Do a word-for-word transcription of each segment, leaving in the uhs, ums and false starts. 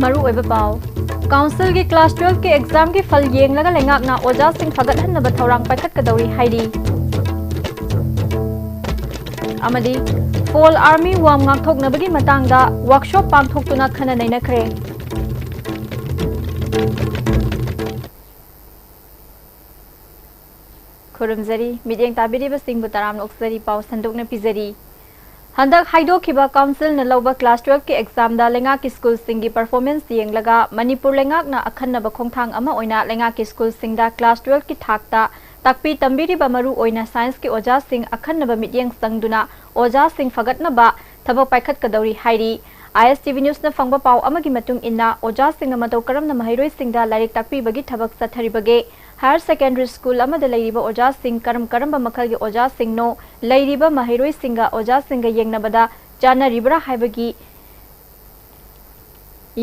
ꯃꯔꯨꯑꯣꯏꯕ ꯄꯥꯎ꯫ ꯀꯥꯎꯟꯁꯤꯜꯒꯤ ꯀ꯭ꯂꯥꯁ ꯇꯨꯋꯦꯜꯐꯀꯤ ꯑꯦꯛꯖꯥꯝꯒꯤ ꯐꯜ ꯌꯦꯡꯂꯒ ꯂꯩꯉꯥꯛꯅ ꯑꯣꯖꯥꯁꯤꯡ ꯐꯒꯠꯍꯟꯅꯕ ꯊꯧꯔꯥꯡ ꯄꯥꯏꯈꯠꯀꯗꯧꯔꯤ ꯍꯥꯏꯔꯤ꯫ ꯑꯃꯗꯤ ꯐꯣꯜ ꯑꯥꯔꯃꯤ ꯋꯥꯔꯝ ꯉꯥꯛꯊꯣꯛꯅꯕꯒꯤ ꯃꯇꯥꯡꯗ ꯋꯥꯔꯛꯁꯣꯞ ꯄꯥꯡꯊꯣꯛꯇꯨꯅ ꯈꯟꯅ ꯅꯩꯅꯈ꯭ꯔꯦ꯫ ꯈꯨꯔꯨꯝꯖꯔꯤ꯫ ꯃꯤꯠꯌꯦꯡ ꯇꯥꯕꯤꯔꯤꯕꯁꯤꯡꯕꯨ ꯇꯔꯥꯝꯅ ꯑꯣꯛꯆꯔꯤ꯫ ꯄꯥꯎ ꯁꯟꯗꯣꯛꯅ ꯄꯤꯖꯔꯤ꯫ ꯍꯟꯗꯛ ꯍꯥꯏꯗꯣꯛꯈꯤꯕ ꯀꯥꯎꯟꯁꯤꯜꯅ ꯂꯧꯕ ꯀ꯭ꯂꯥꯁ ꯇꯨꯋꯦꯜꯐꯀꯤ ꯑꯦꯛꯖꯥꯝꯗ ꯂꯩꯉꯥꯛꯀꯤ ꯁ꯭ꯀꯨꯜꯁꯤꯡꯒꯤ ꯄꯔꯐꯣꯔꯃꯦꯟꯁ ꯌꯦꯡꯂꯒ ꯃꯅꯤꯄꯨꯔ ꯂꯩꯉꯥꯛꯅ ꯑꯈꯟꯅꯕ ꯈꯣꯡꯊꯥꯡ ꯑꯃ ꯑꯣꯏꯅ ꯂꯩꯉꯥꯛꯀꯤ ꯁ꯭ꯀꯨꯜꯁꯤꯡꯗ ꯀ꯭ꯂꯥꯁ ꯇꯨꯋꯦꯜꯐꯀꯤ ꯊꯥꯛꯇ ꯇꯥꯛꯄꯤ ꯇꯝꯕꯤꯔꯤꯕ ꯃꯔꯨ ꯑꯣꯏꯅ ꯁꯥꯏꯟꯁꯀꯤ ꯑꯣꯖꯥꯁꯤꯡ ꯑꯈꯟꯅꯕ ꯃꯤꯠꯌꯦꯡ ꯆꯪꯗꯨꯅ ꯑꯣꯖꯥꯁꯤꯡ ꯐꯒꯠꯅꯕ ꯊꯕꯛ ꯄꯥꯏꯈꯠꯀꯗꯧꯔꯤ ꯍꯥꯏꯔꯤ꯫ ISTV Newsꯅ ꯐꯪꯕ ꯄꯥꯎ ꯑꯃꯒꯤ ꯃꯇꯨꯡ ꯏꯟꯅ, ꯑꯣꯖꯥꯁꯤꯡꯅ ꯃꯇꯧ ꯀꯔꯝꯅ ꯃꯍꯩꯔꯣꯏꯁꯤꯡꯗ ꯂꯥꯏꯔꯤꯛ ꯇꯥꯛꯄꯤꯕꯒꯤ ꯊꯕꯛ ꯆꯠꯊꯔꯤꯕꯒꯦ? Higher secondary school ꯑꯃꯗ ꯂꯩꯔꯤꯕ ꯑꯣꯖꯥꯁꯤꯡ ꯀꯔꯝ ꯀꯔꯝꯕ ꯃꯈꯜꯒꯤ ꯑꯣꯖꯥꯁꯤꯡꯅꯣ? ꯂꯩꯔꯤꯕ ꯃꯍꯩꯔꯣꯏꯁꯤꯡꯒ ꯑꯣꯖꯥꯁꯤꯡꯒ ꯌꯦꯡꯅꯕꯗ ꯆꯥꯟꯅꯔꯤꯕ꯭ꯔꯥ ꯍꯥꯏꯕꯒꯤ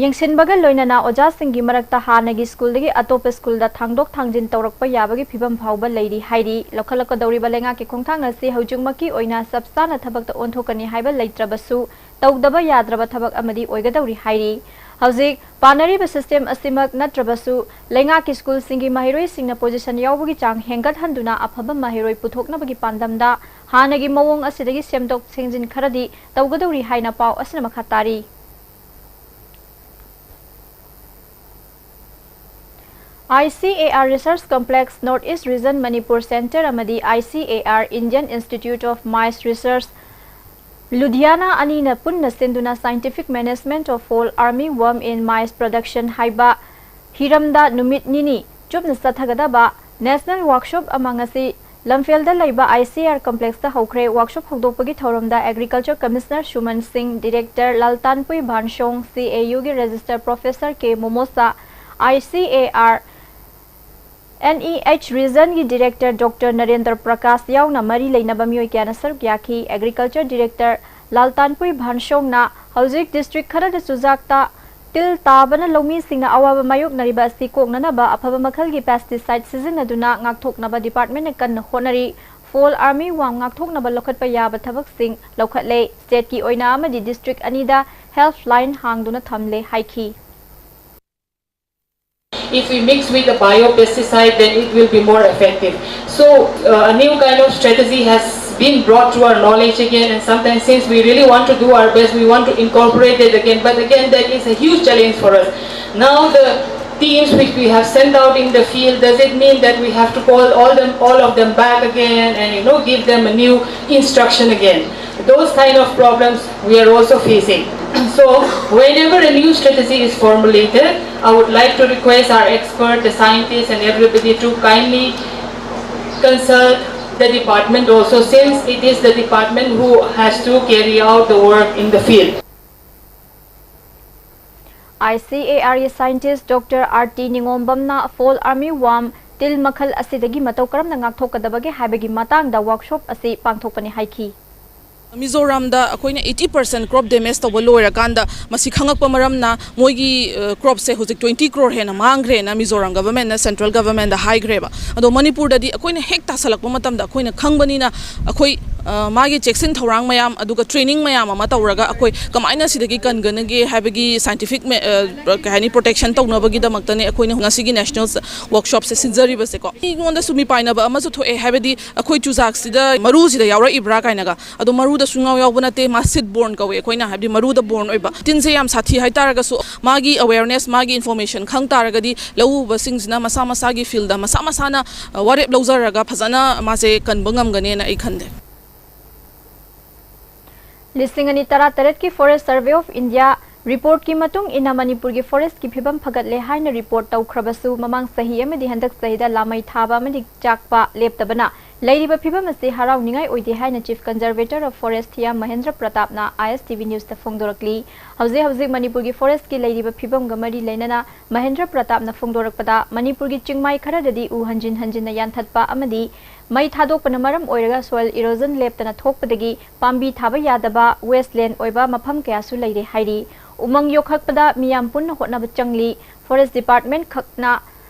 ꯌꯦꯡꯁꯤꯟꯕꯒ ꯂꯣꯏꯅꯅ ꯑꯣꯖꯥꯁꯤꯡꯒꯤ ꯃꯔꯛꯇ ꯍꯥꯟꯅꯒꯤ ꯁ꯭ꯀꯨꯜꯗꯒꯤ ꯑꯇꯣꯞꯄ ꯁ꯭ꯀꯨꯜꯗ ꯊꯥꯡꯗꯣꯛ ꯊꯥꯡꯖꯤꯟ ꯇꯧꯔꯛꯄ ꯌꯥꯕꯒꯤ ꯐꯤꯕꯝ ꯐꯥꯎꯕ ꯂꯩꯔꯤ ꯍꯥꯏꯔꯤ꯫ ꯂꯧꯈꯠꯂꯛꯀꯗꯧꯔꯤꯕ ꯂꯩꯉꯥꯛꯀꯤ ꯈꯣꯡꯊꯥꯡ ꯑꯁꯤ ꯍꯧꯖꯤꯛꯃꯛꯀꯤ ꯑꯣꯏꯅ ꯆꯞ ꯆꯥꯅ ꯊꯕꯛꯇ ꯑꯣꯟꯊꯣꯛꯀꯅꯤ ꯍꯥꯏꯕ ꯂꯩꯇ꯭ꯔꯕꯁꯨ, ꯇꯧꯗꯕ ꯌꯥꯗ꯭ꯔꯕ ꯊꯕꯛ ꯑꯃꯗꯤ ꯑꯣꯏꯒꯗꯧꯔꯤ ꯍꯥꯏꯔꯤ꯫ ꯍꯧꯖꯤꯛ ꯄꯥꯅꯔꯤꯕ ꯁꯤꯁꯇꯦꯝ ꯑꯁꯤꯃꯛ ꯅꯠꯇ꯭ꯔꯕꯁꯨ, ꯂꯩꯉꯥꯛꯀꯤ ꯁ꯭ꯀꯨꯜꯁꯤꯡꯒꯤ ꯃꯍꯩꯔꯣꯏꯁꯤꯡꯅ ꯄꯣꯖꯤꯁꯟ ꯌꯥꯎꯕꯒꯤ ꯆꯥꯡ ꯍꯦꯟꯒꯠꯍꯟꯗꯨꯅ ꯑꯐꯕ ꯃꯍꯩꯔꯣꯏ ꯄꯨꯊꯣꯛꯅꯕꯒꯤ ꯄꯥꯟꯗꯝꯗ ꯍꯥꯟꯅꯒꯤ ꯃꯑꯣꯡ ꯑꯁꯤꯗꯒꯤ ꯁꯦꯝꯗꯣꯛ ꯁꯦꯝꯖꯤꯟ ꯈꯔꯗꯤ ꯇꯧꯒꯗꯧꯔꯤ ꯍꯥꯏꯅ ꯄꯥꯎ ꯑꯁꯤꯅ ꯃꯈꯥ ꯇꯥꯔꯤ꯫ ICAR Research Complex, North East Region, Manipur Center ꯑꯃꯗꯤ ICAR Indian Institute of Mines Research, ꯂꯨꯙꯤꯌꯥꯅꯥ ꯑꯅꯤꯅ ꯄꯨꯟꯅ ꯁꯤꯟꯗꯨꯅ Scientific Management of Fall Army Worm in Mines Production ꯍꯥꯏꯕ ꯍꯤꯔꯝꯗ ꯅꯨꯃꯤꯠ ꯅꯤꯅꯤ ꯆꯨꯞꯅ ꯆꯠꯊꯒꯗꯕ ꯅꯦꯁꯅꯦꯜ ꯋꯥꯔꯛꯁꯣꯞ ꯑꯃ ꯉꯁꯤ ꯂꯝꯐꯦꯜꯗ ꯂꯩꯕ ICAR Complexꯇ ꯍꯧꯈ꯭ꯔꯦ꯫ ꯋꯥꯔꯛꯁꯣꯞ ꯍꯧꯗꯣꯛꯄꯒꯤ ꯊꯧꯔꯝꯗ Agriculture Commissioner ꯁꯨꯃꯟ ꯁꯤꯡ, Director ꯂꯥꯜꯇꯥꯟꯄꯨꯏ ꯚꯥꯟꯁꯣꯡ, CAUꯒꯤ Register Professor K ꯃꯣꯃꯣꯁꯥ, ICAR NEH Regionꯒꯤ Director Doctor Narendra Prakash ꯌꯥꯎꯅ ꯃꯔꯤ ꯂꯩꯅꯕ ꯃꯤꯑꯣꯏ ꯀꯌꯥꯅ ꯁꯔꯨꯛ ꯌꯥꯈꯤ꯫ Agriculture Director ꯂꯥꯜꯇꯥꯟꯄꯨꯏ ꯚꯥꯟꯁꯣꯡꯅ ꯍꯧꯖꯤꯛ district ꯈꯔꯗ ꯆꯨꯖꯥꯛꯇ ꯇꯤꯜ ꯇꯥꯕꯅ ꯂꯧꯃꯤꯁꯤꯡꯅ ꯑꯋꯥꯕ ꯃꯥꯌꯣꯛꯅꯔꯤꯕ ꯑꯁꯤ ꯀꯣꯛꯅꯅꯕ ꯑꯐꯕ ꯃꯈꯜꯒꯤ pesticide ꯁꯤꯖꯤꯟꯅꯗꯨꯅ ꯉꯥꯛꯊꯣꯛꯅꯕ departmentꯅ ꯀꯟꯅ ꯍꯣꯠꯅꯔꯤ꯫ Fall Army Worm ꯉꯥꯛꯊꯣꯛꯅꯕ ꯂꯧꯈꯠꯄ ꯌꯥꯕ ꯊꯕꯛꯁꯤꯡ ꯂꯧꯈꯠꯂꯦ꯫ Stateꯀꯤ ꯑꯣꯏꯅ ꯑꯃꯗꯤ district ꯑꯅꯤꯗ helpline ꯍꯥꯡꯗꯨꯅ ꯊꯝꯂꯦ ꯍꯥꯏꯈꯤ꯫ If we mix with the biopesticide, then it will be more effective. So uh, a new kind of strategy has been brought to our knowledge again, and sometimes, since we really want to do our best, we want to incorporate it again. But again, that is a huge challenge for us. Now the teams which we have sent out in the field, does it mean that we have to call all them, all of them back again, and, you know, give them a new instruction again? Those kind of problems we are also facing. So whenever a new strategy is formulated, I would like to request our expert, the scientists, and everybody to kindly consult the department also, since it is the department who has to carry out the work in the field. ICARꯒꯤ scientist Doctor R T ꯅꯤꯉꯣꯝꯕꯝꯅ fall army worm ꯇꯤꯜ ꯃꯈꯜ ꯑꯁꯤꯗꯒꯤ ꯃꯇꯧ ꯀꯔꯝꯅ ꯉꯥꯛꯊꯣꯛꯀꯗꯕꯒꯦ ꯍꯥꯏꯕꯒꯤ ꯃꯇꯥꯡꯗ workshop ꯑꯁꯤ ꯄꯥꯡꯊꯣꯛꯄꯅꯤ ꯍꯥꯏꯈꯤ꯫ ꯃꯤꯖꯣꯔꯥꯝꯗ ꯑꯩꯈꯣꯏꯅ eighty percent crop damage ꯇꯧꯕ ꯂꯣꯏꯔꯀꯥꯟꯗ ꯃꯁꯤ ꯈꯪꯉꯛꯄ ꯃꯔꯝꯅ ꯃꯣꯏꯒꯤ cropꯁꯦ ꯍꯧꯖꯤꯛ twenty crore ꯍꯦꯟꯅ ꯃꯥꯡꯈ꯭ꯔꯦꯅ ꯃꯤꯖꯣꯔꯥꯝ governmentꯅ central governmentꯗ ꯍꯥꯏꯈ꯭ꯔꯦꯕ꯫ ꯑꯗꯣ ꯃꯅꯤꯄꯨꯔꯗꯗꯤ ꯑꯩꯈꯣꯏꯅ ꯍꯦꯛ ꯇꯥꯁꯜꯂꯛꯄ ꯃꯇꯝꯗ ꯑꯩꯈꯣꯏꯅ ꯈꯪꯕꯅꯤꯅ ꯑꯩꯈꯣꯏ ꯃꯥꯒꯤ ꯆꯦꯛꯁꯤꯟ ꯊꯧꯔꯥꯡ ꯃꯌꯥꯝ ꯑꯗꯨꯒ training ꯃꯌꯥꯝ ꯑꯃ ꯇꯧꯔꯒ ꯑꯩꯈꯣꯏ ꯀꯃꯥꯏꯅ ꯁꯤꯗꯒꯤ ꯀꯟꯒꯅꯒꯦ ꯍꯥꯏꯕꯒꯤ scientific ꯀꯩ ꯍꯥꯏꯅꯤ protection ꯇꯧꯅꯕꯒꯤꯗꯃꯛꯇꯅꯦ ꯑꯩꯈꯣꯏꯅ ꯉꯁꯤꯒꯤ national workshopꯁꯦ ꯁꯤꯟꯖꯔꯤꯕꯁꯦꯀꯣ꯫ ꯑꯩꯉꯣꯟꯗꯁꯨ ꯃꯤꯄꯥꯏꯅꯕ ꯑꯃꯁꯨ ꯊꯣꯛꯑꯦ, ꯍꯥꯏꯕꯗꯤ ꯑꯩꯈꯣꯏ ꯆꯨꯖꯥꯛꯁꯤꯗ ꯃꯔꯨꯁꯤꯗ ꯌꯥꯎꯔꯛꯏꯕ꯭ꯔꯥ ꯀꯥꯏꯅꯒ꯫ ꯑꯗꯣ ꯃꯔꯨꯗ ꯁꯨꯡꯌꯥꯎ ꯌꯥꯎꯕ ꯅꯠꯇꯦ, ꯃꯥ seed borne ꯀꯧꯋꯦ ꯑꯩꯈꯣꯏꯅ, ꯍꯥꯏꯕꯗꯤ ꯃꯔꯨꯗ borne ꯑꯣꯏꯕ꯫ ꯇꯤꯟꯁꯦ ꯌꯥꯝ ꯁꯥꯊꯤ ꯍꯥꯏꯇꯥꯔꯒꯁꯨ ꯃꯥꯒꯤ awareness, ꯃꯥꯒꯤ information ꯈꯪ ꯇꯥꯔꯒꯗꯤ ꯂꯧ ꯎꯕꯁꯤꯡꯁꯤꯅ ꯃꯁꯥ ꯃꯁꯥꯒꯤ fieldꯗ ꯃꯁꯥ ꯃꯁꯥꯅ ꯋꯥꯔꯦꯞ ꯂꯧꯖꯔꯒ ꯐꯖꯅ ꯃꯥꯁꯦ ꯀꯟꯕ ꯉꯝꯒꯅꯦꯅ ꯑꯩ ꯈꯟꯗꯦ꯫ ꯂꯤꯁꯤꯡ ꯑꯅꯤ ꯇꯔꯥꯇꯔꯦꯠꯀꯤ Forest Survey of India reportꯀꯤ ꯃꯇꯨꯡ ꯏꯟꯅ ꯃꯅꯤꯄꯨꯔꯒꯤ forestꯀꯤ ꯐꯤꯕꯝ ꯐꯒꯠꯂꯦ ꯍꯥꯏꯅ report ꯇꯧꯈ꯭ꯔꯕꯁꯨ, ꯃꯃꯥꯡ ꯆꯍꯤ ꯑꯃꯗꯤ ꯍꯟꯗꯛ ꯆꯍꯤꯗ ꯂꯥꯃꯩ ꯊꯥꯕ ꯑꯃꯗꯤ ꯆꯥꯛꯄ ꯂꯦꯞꯇꯕꯅ ꯂꯩꯔꯤꯕ ꯐꯤꯕꯝ ꯑꯁꯤ ꯍꯔꯥꯎꯅꯤꯡꯉꯥꯏ ꯑꯣꯏꯗꯦ ꯍꯥꯏꯅ Chief Conservator of Forest Thiyam Mahendra ꯄ꯭ꯔꯇꯥꯞꯅ ISTV Newsꯇ ꯐꯣꯡꯗꯣꯔꯛꯂꯤ꯫ ꯍꯧꯖꯤꯛ ꯍꯧꯖꯤꯛ ꯃꯅꯤꯄꯨꯔꯒꯤ forestꯀꯤ ꯂꯩꯔꯤꯕ ꯐꯤꯕꯝꯒ ꯃꯔꯤ ꯂꯩꯅꯅ ꯃꯍꯦꯟꯗ꯭ꯔ ꯄ꯭ꯔꯇꯥꯞꯅ ꯐꯣꯡꯗꯣꯔꯛꯄꯗ, ꯃꯅꯤꯄꯨꯔꯒꯤ ꯆꯤꯡꯃꯥꯏ ꯈꯔꯗꯗꯤ ꯎ ꯍꯟꯖꯤꯟ ꯍꯟꯖꯤꯟꯅ ꯌꯥꯟꯊꯠꯄ ꯑꯃꯗꯤ ꯃꯩ ꯊꯥꯗꯣꯛꯄꯅ ꯃꯔꯝ ꯑꯣꯏꯔꯒ soil erosion ꯂꯦꯞꯇꯅ ꯊꯣꯛꯄꯗꯒꯤ ꯄꯥꯝꯕꯤ ꯊꯥꯕ ꯌꯥꯗꯕ, wasteland ꯑꯣꯏꯕ ꯃꯐꯝ ꯀꯌꯥꯁꯨ ꯂꯩꯔꯦ ꯍꯥꯏꯔꯤ꯫ ꯎꯃꯪ ꯌꯣꯛꯈꯠꯄꯗ ꯃꯤꯌꯥꯝ ꯄꯨꯟꯅ ꯍꯣꯠꯅꯕ ꯆꯪꯂꯤ꯫ Forest Department ꯈꯛꯅ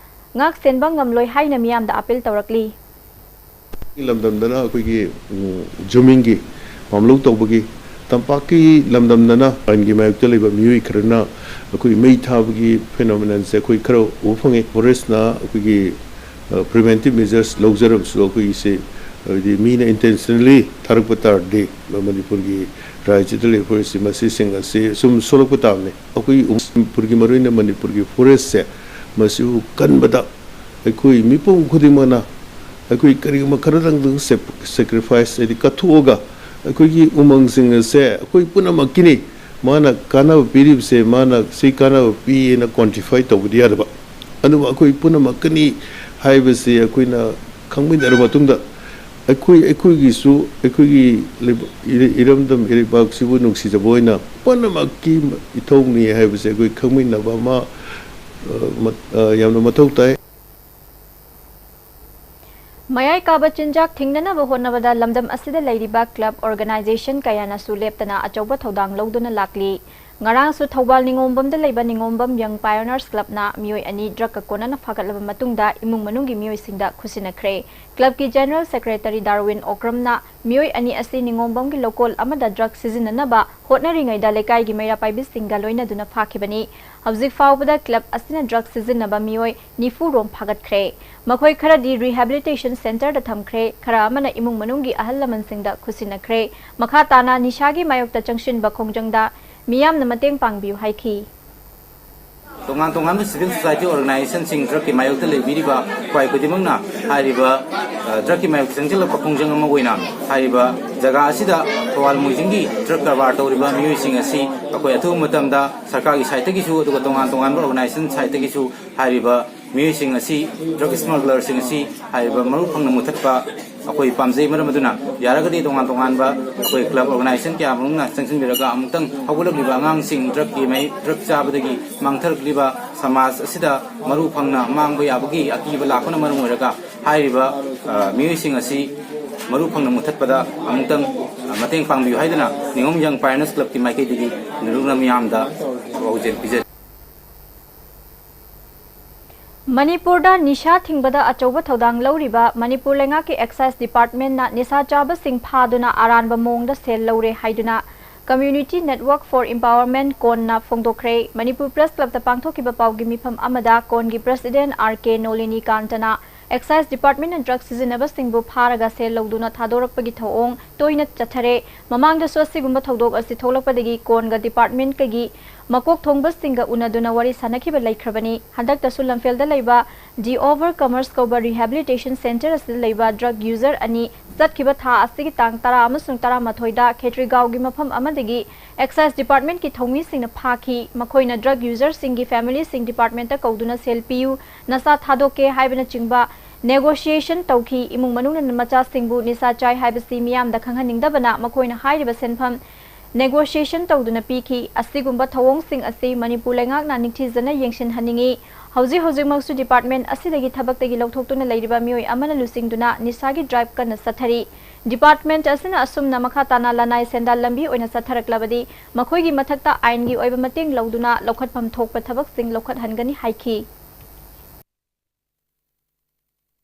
ꯉꯥꯛ ꯁꯦꯟꯕ ꯉꯝꯂꯣꯏ ꯍꯥꯏꯅ ꯃꯤꯌꯥꯝꯗ appeal ꯇꯧꯔꯛꯂꯤ꯫ ꯂꯝꯗꯝꯗꯅ ꯑꯩꯈꯣꯏꯒꯤ ꯎꯝ, ꯖꯨꯃꯤꯡꯒꯤ ꯄꯥꯝꯂꯧ ꯇꯧꯕꯒꯤ ꯇꯝꯄꯥꯛꯀꯤ ꯂꯝꯗꯝꯗꯅ ꯑꯥꯏꯟꯒꯤ ꯃꯥꯌꯣꯛꯇ ꯂꯩꯕ ꯃꯤꯑꯣꯏ ꯈꯔꯅ ꯑꯩꯈꯣꯏ ꯃꯩ ꯊꯥꯕꯒꯤ phenomenon ꯁꯦ ꯑꯩꯈꯣꯏ ꯈꯔ ꯎꯕ ꯐꯪꯉꯦ꯫ Forest ꯅ ꯑꯩꯈꯣꯏꯒꯤ preventive measures ꯂꯧꯖꯔꯕꯁꯨ, ꯑꯩꯈꯣꯏꯒꯤꯁꯦ, ꯍꯥꯏꯕꯗꯤ ꯃꯤꯅ intentionally ꯊꯥꯔꯛꯄ ꯇꯥꯔꯗꯤ, ꯃꯅꯤꯄꯨꯔꯒꯤ ꯔꯥꯖ꯭ꯌꯗ ꯂꯩꯕ forest ꯁꯤ, ꯃꯁꯤꯁꯤꯡ ꯑꯁꯤ ꯁꯨꯝ ꯁꯣꯛꯂꯛꯄ ꯇꯥꯕꯅꯤ꯫ ꯑꯩꯈꯣꯏ ꯃꯅꯤꯄꯨꯔꯒꯤ, ꯃꯔꯨꯑꯣꯏꯅ ꯃꯅꯤꯄꯨꯔꯒꯤ forest ꯁꯦ, ꯃꯁꯤꯕꯨ ꯀꯟꯕꯗ ꯑꯩꯈꯣꯏ ꯃꯤꯄꯨꯝ ꯈꯨꯗꯤꯡꯃꯛꯅ, ꯑꯩꯈꯣꯏ ꯀꯔꯤꯒꯨꯝꯕ ꯈꯔꯗꯪꯗꯪ sacrifice, ꯍꯥꯏꯗꯤ ꯀꯠꯊꯣꯛꯑꯒ, ꯑꯩꯈꯣꯏꯒꯤ ꯎꯃꯪꯁꯤꯡ ꯑꯁꯦ ꯑꯩꯈꯣꯏ ꯄꯨꯝꯅꯃꯛꯀꯤꯅꯤ꯫ ꯃꯥꯅ ꯀꯥꯟꯅꯕ ꯄꯤꯔꯤꯕꯁꯦ, ꯃꯥꯅ ꯁꯤ ꯀꯥꯟꯅꯕ ꯄꯤꯌꯦꯅ quantify ꯇꯧꯕꯗꯤ ꯌꯥꯗꯕ, ꯑꯗꯨꯕꯨ ꯑꯩꯈꯣꯏ ꯄꯨꯝꯅꯃꯛꯀꯅꯤ ꯍꯥꯏꯕꯁꯤ ꯑꯩꯈꯣꯏꯅ ꯈꯪꯃꯤꯟꯅꯔꯕ ꯃꯇꯨꯡꯗ, ꯑꯩꯈꯣꯏ, ꯑꯩꯈꯣꯏꯒꯤꯁꯨ, ꯑꯩꯈꯣꯏꯒꯤ ꯂꯩꯕ-, ꯏꯔ-, ꯏꯔꯝꯗꯝ ꯏꯔꯩꯕꯥꯛꯁꯤꯕꯨ ꯅꯨꯡꯁꯤꯖꯕ ꯑꯣꯏꯅ ꯄꯨꯝꯅꯃꯛꯀꯤ ꯏꯊꯧꯅꯤ ꯍꯥꯏꯕꯁꯦ ꯑꯩꯈꯣꯏ ꯈꯪꯃꯤꯟꯅꯕ ꯑꯃ, ꯑ, ꯃ-, ꯑ, ꯌꯥꯝꯅ ꯃꯊꯧ ꯇꯥꯏ꯫ ꯃꯌꯥꯏ ꯀꯥꯕ ꯆꯤꯟꯖꯥꯛ ꯊꯤꯡꯅꯅꯕ ꯍꯣꯠꯅꯕꯗ ꯂꯝꯗꯝ ꯑꯁꯤꯗ ꯂꯩꯔꯤꯕ club organisation ꯀꯌꯥꯅꯁꯨ ꯂꯦꯞꯇꯅ ꯑꯆꯧꯕ ꯊꯧꯗꯥꯡ ꯂꯧꯗꯨꯅ ꯂꯥꯛꯂꯤ꯫ ꯉꯔꯥꯡꯁꯨ ꯊꯧꯕꯥꯜ ꯅꯤꯉꯣꯝꯕꯝꯗ ꯂꯩꯕ ꯅꯤꯉꯣꯝꯕꯝ Young Pioneers Club ꯅ ꯃꯤꯑꯣꯏ ꯑꯅꯤ drug ꯀ ꯀꯣꯟꯅꯅ ꯐꯥꯒꯠꯂꯕ ꯃꯇꯨꯡꯗ ꯏꯃꯨꯡ ꯃꯅꯨꯡꯒꯤ ꯃꯤꯑꯣꯏꯁꯤꯡꯗ ꯈꯨꯠꯁꯤꯟꯅꯈ꯭ꯔꯦ꯫ Club ꯀꯤ General Secretary ꯗꯥꯔꯋꯤꯟ ꯑꯣꯀ꯭ꯔꯝꯅ ꯃꯤꯑꯣꯏ ꯑꯅꯤ ꯑꯁꯤ ꯅꯤꯉꯣꯝꯕꯝꯒꯤ ꯂꯧꯀꯣꯜ ꯑꯃꯗ drug ꯁꯤꯖꯤꯟꯅꯅꯕ ꯍꯣꯠꯅꯔꯤꯉꯩꯗ ꯂꯩꯀꯥꯏꯒꯤ ꯃꯩꯔꯥ ꯄꯥꯏꯕꯤꯁꯤꯡꯒ ꯂꯣꯏꯅꯗꯨꯅ ꯐꯥꯈꯤꯕꯅꯤ꯫ ꯍꯧꯖꯤꯛ ꯐꯥꯎꯕꯗ club ꯑꯁꯤꯅ drug ꯁꯤꯖꯤꯟꯅꯕ ꯃꯤꯑꯣꯏ ꯅꯤꯐꯨ ꯔꯣꯝ ꯐꯥꯒꯠꯈ꯭ꯔꯦ꯫ ꯃꯈꯣꯏ ꯈꯔꯗꯤ rehabilitation centre ꯗ ꯊꯝꯈ꯭ꯔꯦ, ꯈꯔ ꯑꯃꯅ ꯏꯃꯨꯡ ꯃꯅꯨꯡꯒꯤ ꯑꯍꯜ ꯂꯃꯟꯁꯤꯡꯗ ꯈꯨꯠꯁꯤꯟꯅꯈ꯭ꯔꯦ꯫ ꯃꯈꯥ ꯇꯥꯅ ꯅꯤꯁꯥꯒꯤ ꯃꯥꯌꯣꯛꯇ ꯆꯪꯁꯤꯟꯕ ꯈꯣꯡꯖꯪꯗ ꯃꯤꯌꯥꯝꯅ ꯃꯇꯦꯡ ꯄꯥꯡꯕꯤꯌꯨ ꯍꯥꯏꯈꯤ꯫ ꯇꯣꯉꯥꯟ ꯇꯣꯉꯥꯟꯕ civil society organisation ꯁꯤꯡ drug ꯀꯤ ꯃꯥꯌꯣꯛꯇ ꯂꯩꯕꯤꯔꯤꯕ ꯈ꯭ꯋꯥꯏ ꯈꯨꯗꯤꯡꯃꯛꯅ ꯍꯥꯏꯔꯤꯕ, ꯑ, drug ꯀꯤ ꯃꯥꯌꯣꯛꯇ ꯆꯪꯁꯤꯜꯂꯛꯄ ꯈꯣꯡꯖꯪ ꯑꯃ ꯑꯣꯏꯅ ꯍꯥꯏꯔꯤꯕ ꯖꯒꯥ ꯑꯁꯤꯗ ꯊꯧꯕꯥꯜ ꯃꯣꯏꯖꯤꯡꯒꯤ drug ꯀꯔꯕꯥꯔ ꯇꯧꯔꯤꯕ ꯃꯤꯑꯣꯏꯁꯤꯡ ꯑꯁꯤ ꯑꯩꯈꯣꯏ ꯑꯊꯨꯕ ꯃꯇꯝꯗ ꯁꯔꯀꯥꯔꯒꯤ side ꯇꯒꯤꯁꯨ ꯑꯗꯨꯒ ꯇꯣꯉꯥꯟ ꯇꯣꯉꯥꯟꯕ organisation side ꯇꯒꯤꯁꯨ ꯍꯥꯏꯔꯤꯕ ꯃꯤꯑꯣꯏꯁꯤꯡ ꯑꯁꯤ, drug smuggler ꯁꯤꯡ ꯑꯁꯤ ꯍꯥꯏꯔꯤꯕ ꯃꯔꯨ ꯐꯪꯅ ꯃꯨꯊꯠꯄ ꯑꯩꯈꯣꯏ ꯄꯥꯝꯖꯩ꯫ ꯃꯔꯝ ꯑꯗꯨꯅ ꯌꯥꯔꯒꯗꯤ ꯇꯣꯉꯥꯟ ꯇꯣꯉꯥꯟꯕ ꯑꯩꯈꯣꯏ club organisation ꯀꯌꯥ ꯃꯔꯨꯝꯅ ꯆꯪꯁꯤꯟꯕꯤꯔꯒ ꯑꯃꯨꯛꯇꯪ ꯍꯧꯒꯠꯂꯛꯂꯤꯕ ꯑꯉꯥꯡꯁꯤꯡ drug ꯀꯤ ꯃꯍꯩ, drug ꯆꯥꯕꯗꯒꯤ ꯃꯥꯡꯊꯔꯛꯂꯤꯕ ꯁꯃꯥꯖ ꯑꯁꯤꯗ ꯃꯔꯨ ꯐꯪꯅ ꯃꯥꯡꯕ ꯌꯥꯕꯒꯤ ꯑꯀꯤꯕ ꯂꯥꯛꯄꯅ ꯃꯔꯝ ꯑꯣꯏꯔꯒ ꯍꯥꯏꯔꯤꯕ, ꯑ, ꯃꯤꯑꯣꯏꯁꯤꯡ ꯑꯁꯤ ꯃꯔꯨ ꯐꯪꯅ ꯃꯨꯊꯠꯄꯗ ꯑꯃꯨꯛꯇꯪ, ꯑ, ꯃꯇꯦꯡ ꯄꯥꯡꯕꯤꯌꯨ ꯍꯥꯏꯗꯨꯅ ꯅꯤꯉꯣꯝ Young Pioneers Club ꯀꯤ ꯃꯥꯏꯀꯩꯗꯒꯤ ꯅꯤꯔꯨꯛꯅ ꯃꯤꯌꯥꯝꯗ ꯄꯥꯎꯖꯦꯜ ꯄꯤꯖꯔꯤ꯫ ꯃꯅꯤꯄꯨꯔꯗ ꯅꯤꯁꯥ ꯊꯤꯡꯕꯗ ꯑꯆꯧꯕ ꯊꯧꯗꯥꯡ ꯂꯧꯔꯤꯕ ꯃꯅꯤꯄꯨꯔ ꯂꯩꯉꯥꯛꯀꯤ Excise Department ꯅ ꯅꯤꯁꯥ ꯆꯥꯕꯁꯤꯡ ꯐꯥꯗꯨꯅ ꯑꯔꯥꯟꯕ ꯃꯑꯣꯡꯗ ꯁꯦꯜ ꯂꯧꯔꯦ ꯍꯥꯏꯗꯨꯅ Community Network for Empowerment, ꯀꯣꯟꯅ ꯐꯣꯡꯗꯣꯛꯈ꯭ꯔꯦ꯫ ꯃꯅꯤꯄꯨꯔ ꯄ꯭ꯔꯦꯁ ꯀ꯭ꯂꯕꯇ ꯄꯥꯡꯊꯣꯛꯈꯤꯕ ꯄꯥꯎꯒꯤ ꯃꯤꯐꯝ ꯑꯃꯗ ꯀꯣꯟꯒꯤ ꯄ꯭ꯔꯦꯁꯤꯗꯦꯟꯠ ꯑꯥꯔ ꯀꯦ ꯅꯣꯂꯤꯅꯤ ꯀꯥꯟꯇꯅ ꯑꯦꯛꯁꯥꯏꯖ ꯗꯤꯄꯥꯔꯠꯃꯦꯟꯠꯅ ꯗ꯭ꯔꯒ ꯁꯤꯖꯤꯟꯅꯕꯁꯤꯡꯕꯨ ꯐꯥꯔꯒ ꯁꯦꯜ ꯂꯧꯗꯨꯅ ꯊꯥꯗꯣꯔꯛꯄꯒꯤ ꯊꯧꯑꯣꯡ ꯇꯣꯏꯅ ꯆꯠꯊꯔꯦ꯫ ꯃꯃꯥꯡꯗꯁꯨ ꯑꯁꯤꯒꯨꯝꯕ ꯊꯧꯗꯣꯛ ꯑꯁꯤ ꯊꯣꯛꯂꯛꯄꯗꯒꯤ ꯀꯣꯟꯒ ꯗꯤꯄꯥꯔꯠꯃꯦꯟꯠꯀꯒꯤ ꯃꯀꯣꯛ ꯊꯣꯡꯕꯁꯤꯡꯒ ꯎꯅꯗꯨꯅ ꯋꯥꯔꯤ ꯁꯥꯟꯅꯈꯤꯕ ꯂꯩꯈ꯭ꯔꯕꯅꯤ꯫ ꯍꯟꯗꯛꯇꯁꯨ ꯂꯝꯐꯦꯜꯗ ꯂꯩꯕ The Overcomers ꯀꯧꯕ rehabilitation centre ꯑꯁꯤꯗ ꯂꯩꯕ ꯗ꯭ꯔꯒ ꯌꯨꯖꯔ ꯑꯅꯤ ꯆꯠꯈꯤꯕ ꯊꯥ ꯑꯁꯤꯒꯤ ꯇꯥꯡ ꯇꯔꯥ ꯑꯃꯁꯨꯡ ꯇꯔꯥꯃꯥꯊꯣꯏꯗ ꯈꯦꯇ꯭ꯔꯤꯒꯥꯎꯒꯤ ꯃꯐꯝ ꯑꯃꯗꯒꯤ ꯑꯦꯛꯁꯥꯏꯖ ꯗꯤꯄꯥꯔꯠꯃꯦꯟꯠꯀꯤ ꯊꯧꯃꯤꯁꯤꯡꯅ ꯐꯥꯈꯤ꯫ ꯃꯈꯣꯏꯅ ꯗ꯭ꯔꯒ ꯌꯨꯖꯔꯁꯤꯡꯒꯤ ꯐꯦꯃꯤꯂꯤꯁꯤꯡ ꯗꯤꯄꯥꯔꯠꯃꯦꯟꯠꯇ ꯀꯧꯗꯨꯅ ꯁꯦꯜ ꯄꯤꯌꯨ, ꯅꯁꯥ ꯊꯥꯗꯣꯛꯀꯦ ꯍꯥꯏꯕꯅꯆꯤꯡꯕ ꯅꯦꯒꯣꯁꯤꯌꯦꯁꯟ ꯇꯧꯈꯤ꯫ ꯏꯃꯨꯡ ꯃꯅꯨꯡꯅ ꯃꯆꯥꯁꯤꯡꯕꯨ ꯅꯤꯁꯥ ꯆꯥꯏ ꯍꯥꯏꯕꯁꯤ ꯃꯤꯌꯥꯝꯗ ꯈꯪꯍꯟꯅꯤꯡꯗꯕꯅ ꯃꯈꯣꯏꯅ ꯍꯥꯏꯔꯤꯕ ꯁꯦꯟꯐꯝ ꯅꯦꯒꯣꯁꯤꯌꯦꯁꯟ ꯇꯧꯗꯨꯅ ꯄꯤꯈꯤ꯫ ꯑꯁꯤꯒꯨꯝꯕ ꯊꯧꯑꯣꯡꯁꯤꯡ ꯑꯁꯤ ꯃꯅꯤꯄꯨꯔ ꯂꯩꯉꯥꯛꯅ ꯅꯤꯡꯊꯤꯖꯅ ꯌꯦꯡꯁꯤꯟꯍꯟꯅꯤꯡꯏ꯫ ꯍꯧꯖꯤꯛ ꯍꯧꯖꯤꯛꯃꯛꯁꯨ ꯗꯤꯄꯥꯔꯠꯃꯦꯟꯠ ꯑꯁꯤꯗꯒꯤ ꯊꯕꯛꯇꯒꯤ ꯂꯧꯊꯣꯛꯇꯨꯅ ꯂꯩꯔꯤꯕ ꯃꯤꯑꯣꯏ ꯑꯃꯅ ꯂꯨꯆꯤꯡꯗꯨꯅ ꯅꯤꯁꯥꯒꯤ ꯗ꯭ꯔꯥꯏꯚ ꯀꯟꯅ ꯆꯠꯊꯔꯤ꯫ ꯗꯤꯄꯥꯔꯠꯃꯦꯟꯠ ꯑꯁꯤꯅ ꯑꯁꯨꯝꯅ ꯃꯈꯥ ꯇꯥꯅ ꯂꯅꯥꯏ ꯁꯦꯟꯗꯥꯟ ꯂꯝꯕꯤ ꯑꯣꯏꯅ ꯆꯠꯊꯔꯛꯂꯕꯗꯤ ꯃꯈꯣꯏꯒꯤ ꯃꯊꯛꯇ ꯑꯥꯏꯟꯒꯤ ꯑꯣꯏꯕ ꯃꯇꯦꯡ ꯂꯧꯗꯨꯅ ꯂꯧꯈꯠꯐꯝ ꯊꯣꯛꯄ ꯊꯕꯛꯁꯤꯡ ꯂꯧꯈꯠꯍꯟꯒꯅꯤ ꯍꯥꯏꯈꯤ꯫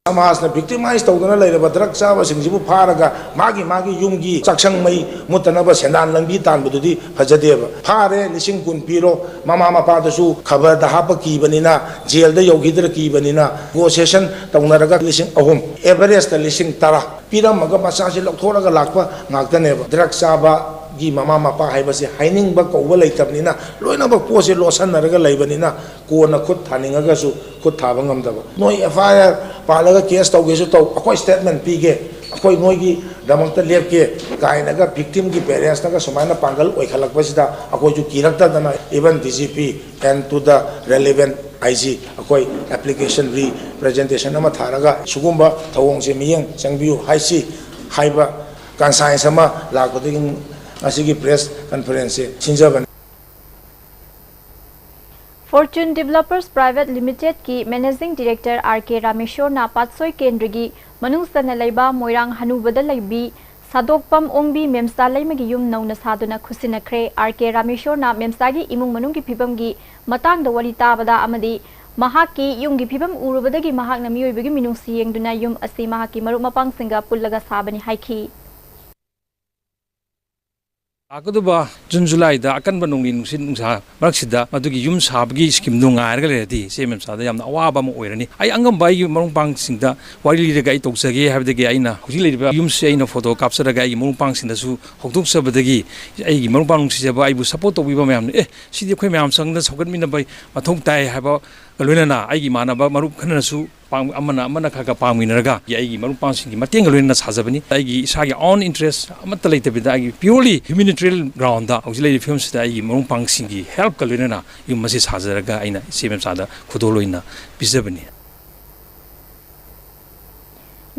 ꯁꯃꯥꯖꯅ ꯚꯤꯛꯇꯤꯃꯥꯏꯖ ꯇꯧꯗꯨꯅ ꯂꯩꯔꯕ ꯗ꯭ꯔꯒ ꯆꯥꯕꯁꯤꯡꯁꯤꯕꯨ ꯐꯥꯔꯒ ꯃꯥꯒꯤ ꯃꯥꯒꯤ ꯌꯨꯝꯒꯤ ꯆꯥꯛꯁꯪ ꯃꯩ ꯃꯨꯠꯇꯅꯕ ꯁꯦꯟꯗꯥꯟ ꯂꯝꯕꯤ ꯇꯥꯟꯕꯗꯨꯗꯤ ꯐꯖꯗꯦꯕ꯫ ꯐꯥꯔꯦ, ꯂꯤꯁꯤꯡ ꯀꯨꯟ ꯄꯤꯔꯣ, ꯃꯃꯥ ꯃꯄꯥꯗꯁꯨ ꯈꯕꯔꯗ ꯍꯥꯞꯄ ꯀꯤꯕꯅꯤꯅ, ꯖꯦꯜꯗ ꯌꯧꯈꯤꯗ꯭ꯔ ꯀꯤꯕꯅꯤꯅ ꯅꯦꯒꯣꯁꯤꯌꯦꯁꯟ ꯇꯧꯅꯔꯒ ꯂꯤꯁꯤꯡ ꯑꯍꯨꯝ, ꯑꯦꯚꯔꯦꯖꯇ ꯂꯤꯁꯤꯡ ꯇꯔꯥ ꯄꯤꯔꯝꯃꯒ ꯃꯆꯥꯁꯤ ꯂꯧꯊꯣꯛꯂꯒ ꯂꯥꯛꯄ ꯉꯥꯛꯇꯅꯦꯕ꯫ ꯗ꯭ꯔꯒ ꯆꯥꯕꯒꯤ ꯃꯃꯥ ꯃꯄꯥ ꯍꯥꯏꯕꯁꯦ ꯍꯥꯏꯅꯤꯡꯕ ꯀꯧꯕ ꯂꯩꯇꯕꯅꯤꯅ, ꯂꯣꯏꯅꯃꯛ ꯄꯣꯠꯁꯦ ꯂꯣꯠꯁꯟꯅꯔꯒ ꯂꯩꯕꯅꯤꯅ, ꯀꯣꯟꯅ ꯈꯨꯠ ꯊꯥꯅꯤꯡꯉꯒꯁꯨ ꯈꯨꯠ ꯊꯥꯕ ꯉꯝꯗꯕ꯫ ꯅꯣꯏ ꯑꯦꯐ ꯑꯥꯏ ꯑꯥꯔ ꯄꯥꯜꯂꯒ ꯀꯦꯁ ꯇꯧꯒꯦꯁꯨ ꯇꯧ, ꯑꯩꯈꯣꯏ ꯁ꯭ꯇꯦꯠꯃꯦꯟ ꯄꯤꯒꯦ, ꯑꯩꯈꯣꯏ ꯅꯣꯏꯒꯤꯗꯃꯛꯇ ꯂꯦꯞꯀꯦ ꯀꯥꯏꯅꯒ ꯚꯤꯛꯇꯤꯝꯒꯤ ꯄꯦꯔꯦꯟꯁꯅꯒ ꯁꯨꯃꯥꯏꯅ ꯄꯥꯡꯒꯜ ꯑꯣꯏꯈꯠꯂꯛꯄꯁꯤꯗ ꯑꯩꯈꯣꯏꯁꯨ ꯀꯤꯔꯛꯇꯗꯅ even D G P and to the relevant I G ꯑꯩꯈꯣꯏ ꯑꯦꯄ꯭ꯂꯤꯀꯦꯁꯟ ꯔꯤꯄ꯭ꯔꯖꯦꯟꯇꯦꯁꯟ ꯑꯃ ꯊꯥꯔꯒ ꯁꯤꯒꯨꯝꯕ ꯊꯧꯑꯣꯡꯁꯦ ꯃꯤꯠꯌꯦꯡ ꯆꯪꯕꯤꯌꯨ ꯍꯥꯏꯁꯤ ꯍꯥꯏꯕ ꯀꯟꯁꯥꯏꯟꯁ ꯑꯃ ꯂꯥꯛꯄꯗꯒꯤ ꯉꯁꯤꯒꯤ ꯄ꯭ꯔꯦꯁ ꯀꯟꯐꯔꯦꯟꯁꯁꯦ ꯁꯤꯟꯖꯕꯅꯤ꯫ Fortune Developers Private Limited ꯀꯤ Managing Director R K ꯔꯥꯃꯦꯁꯣꯔꯅ ꯄꯥꯠꯁꯣꯏ ꯀꯦꯟꯗ꯭ꯔꯒꯤ ꯃꯅꯨꯡ ꯆꯟꯅ ꯂꯩꯕ ꯃꯣꯏꯔꯥꯡ ꯍꯅꯨꯕꯗ ꯂꯩꯕꯤ ꯁꯥꯗꯣꯛꯄꯝ ꯑꯣꯡꯕꯤ ꯃꯦꯝꯆꯥ ꯂꯩꯃꯒꯤ ꯌꯨꯝ ꯅꯧꯅ ꯁꯥꯗꯨꯅ ꯈꯨꯠꯁꯤꯟꯅꯈ꯭ꯔꯦ꯫ R K ꯔꯥꯃꯦꯁꯣꯔꯅ ꯃꯦꯝꯆꯥꯒꯤ ꯏꯃꯨꯡ ꯃꯅꯨꯡꯒꯤ ꯐꯤꯕꯝꯒꯤ ꯃꯇꯥꯡꯗ ꯋꯥꯔꯤ ꯇꯥꯕꯗ ꯑꯃꯗꯤ ꯃꯍꯥꯛꯀꯤ ꯌꯨꯝꯒꯤ ꯐꯤꯕꯝ ꯎꯔꯨꯕꯗꯒꯤ ꯃꯍꯥꯛꯅ ꯃꯤꯑꯣꯏꯕꯒꯤ ꯃꯤꯅꯨꯡꯁꯤ ꯌꯦꯡꯗꯨꯅ ꯌꯨꯝ ꯑꯁꯤ ꯃꯍꯥꯛꯀꯤ ꯃꯔꯨꯞ ꯃꯄꯥꯡꯁꯤꯡꯒ ꯄꯨꯜꯂꯒ ꯁꯥꯕꯅꯤ ꯍꯥꯏꯈꯤ꯫ ꯂꯥꯛꯀꯗꯧꯕ ꯖꯨꯟ ꯖꯨꯂꯥꯏꯗ ꯑꯀꯟꯕ ꯅꯣꯡꯂꯩ ꯅꯨꯡꯁꯤꯠ ꯅꯨꯡꯁꯥ ꯃꯔꯛꯁꯤꯗ ꯃꯗꯨꯒꯤ ꯌꯨꯝ ꯁꯥꯕꯒꯤ ꯁ꯭ꯀꯤꯝꯗꯨ ꯉꯥꯏꯔꯒ ꯂꯩꯔꯗꯤ ꯏꯆꯦ ꯃꯦꯝꯆꯥꯗ ꯌꯥꯝꯅ ꯑꯋꯥꯕ ꯑꯃ ꯑꯣꯏꯔꯅꯤ꯫ ꯑꯩ ꯑꯉꯝꯕ ꯑꯩꯒꯤ ꯃꯔꯨꯞ ꯃꯄꯥꯡꯁꯤꯡꯗ ꯋꯥꯔꯤ ꯂꯤꯔꯒ ꯑꯩ ꯇꯧꯖꯒꯦ ꯍꯥꯏꯕꯗꯒꯤ ꯑꯩꯅ ꯍꯧꯖꯤꯛ ꯂꯩꯔꯤꯕ ꯌꯨꯝꯁꯤ ꯑꯩꯅ ꯐꯣꯇꯣ ꯀꯥꯞꯆꯔꯒ ꯑꯩꯒꯤ ꯃꯔꯨꯞ ꯃꯄꯥꯡꯁꯤꯡꯗꯁꯨ ꯍꯧꯗꯣꯛꯆꯕꯗꯒꯤ ꯑꯩꯒꯤ ꯃꯔꯨꯞ ꯃꯄꯥꯡ ꯅꯨꯡꯁꯤꯖꯕ ꯑꯩꯕꯨ ꯁꯞꯄꯣꯔꯠ ꯇꯧꯕꯤꯕ ꯃꯌꯥꯝꯅ ꯑꯦ ꯁꯤꯗꯤ ꯑꯩꯈꯣꯏ ꯃꯌꯥꯝ ꯆꯪꯗꯅ ꯁꯧꯒꯠꯃꯤꯟꯅꯕ ꯃꯊꯧ ꯇꯥꯏ ꯍꯥꯏꯕꯒ ꯂꯣꯏꯅꯅ ꯑꯩꯒꯤ ꯏꯃꯥꯟꯅꯕ ꯃꯔꯨꯞ ꯈꯔꯅꯁꯨ ꯄꯥꯡ-, ꯑꯃꯅ ꯑꯃꯅ ꯈꯔ ꯈꯔ ꯄꯥꯡꯃꯤꯟꯅꯔꯒ ꯑꯩꯒꯤ ꯃꯔꯨꯞ ꯃꯄꯥꯡꯁꯤꯡꯒꯤ ꯃꯇꯦꯡꯒ ꯂꯣꯏꯅꯅ ꯁꯥꯖꯕꯅꯤ꯫ ꯑꯩꯒꯤ ꯏꯁꯥꯒꯤ own interest ꯑꯃꯠꯇ ꯂꯩꯇꯕꯤꯗ ꯑꯩꯒꯤ purely humanitarian groundꯗ ꯍꯧꯖꯤꯛ ꯂꯩꯔꯤꯕ ꯐꯤꯕꯝꯁꯤꯗ ꯑꯩꯒꯤ ꯃꯔꯨꯞ ꯃꯄꯥꯡꯁꯤꯡꯒꯤ helpꯀ ꯂꯣꯏꯅꯅ ꯌꯨꯝ ꯑꯁꯤ ꯁꯥꯖꯔꯒ ꯑꯩꯅ ꯏꯆꯦ ꯃꯦꯝꯆꯥꯗ ꯈꯨꯗꯣꯜ ꯑꯣꯏꯅ ꯄꯤꯖꯕꯅꯤ꯫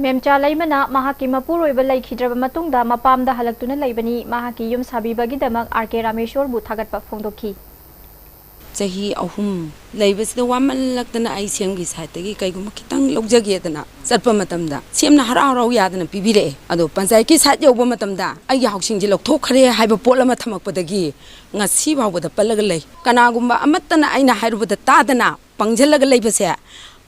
ꯃꯦꯝꯆꯥ ꯂꯩꯃꯅ ꯃꯍꯥꯛꯀꯤ ꯃꯄꯨꯔꯣꯏꯕ ꯂꯩꯈꯤꯗ꯭ꯔꯕ ꯃꯇꯨꯡꯗ ꯃꯄꯥꯝꯗ ꯍꯜꯂꯛꯇꯨꯅ ꯂꯩꯕꯅꯤ꯫ ꯃꯍꯥꯛꯀꯤ ꯌꯨꯝ ꯁꯥꯕꯤꯕꯒꯤꯗꯃꯛ ꯑꯥꯔ ꯀꯦ ꯔꯥꯃꯦꯁꯣꯔꯕꯨ ꯊꯥꯒꯠꯄ ꯐꯣꯡꯗꯣꯛꯈꯤ꯫ ꯆꯍꯤ ꯑꯍꯨꯝ ꯂꯩꯕꯁꯤꯗ ꯋꯥꯃꯜꯂꯛꯇꯅ ꯑꯩ ꯁꯤ ꯑꯦꯝꯒꯤ ꯁꯥꯏꯠꯇꯒꯤ ꯀꯩꯒꯨꯝꯕ ꯈꯤꯇꯪ ꯂꯧꯖꯒꯦꯗꯅ ꯆꯠꯄ ꯃꯇꯝꯗ ꯁꯤ ꯑꯦꯝꯅ ꯍꯔꯥꯎ ꯍꯔꯥꯎ ꯌꯥꯗꯅ ꯄꯤꯕꯤꯔꯛꯑꯦ꯫ ꯑꯗꯣ ꯄꯟꯆꯥꯌꯠꯀꯤ ꯁꯥꯏꯠ ꯌꯧꯕ ꯃꯇꯝꯗ ꯑꯩꯒꯤ ꯍꯥꯎꯁꯤꯡꯁꯦ ꯂꯧꯊꯣꯛꯈ꯭ꯔꯦ ꯍꯥꯏꯕ ꯄꯣꯠ ꯑꯃ ꯊꯝꯃꯛꯄꯗꯒꯤ ꯉꯁꯤ ꯐꯥꯎꯕꯗ ꯄꯜꯂꯒ ꯂꯩ꯫ ꯀꯅꯥꯒꯨꯝꯕ ꯑꯃꯠꯇꯅ ꯑꯩꯅ ꯍꯥꯏꯔꯨꯕꯗ ꯇꯥꯗꯅ ꯄꯪꯁꯤꯜꯂꯒ ꯂꯩꯕꯁꯦ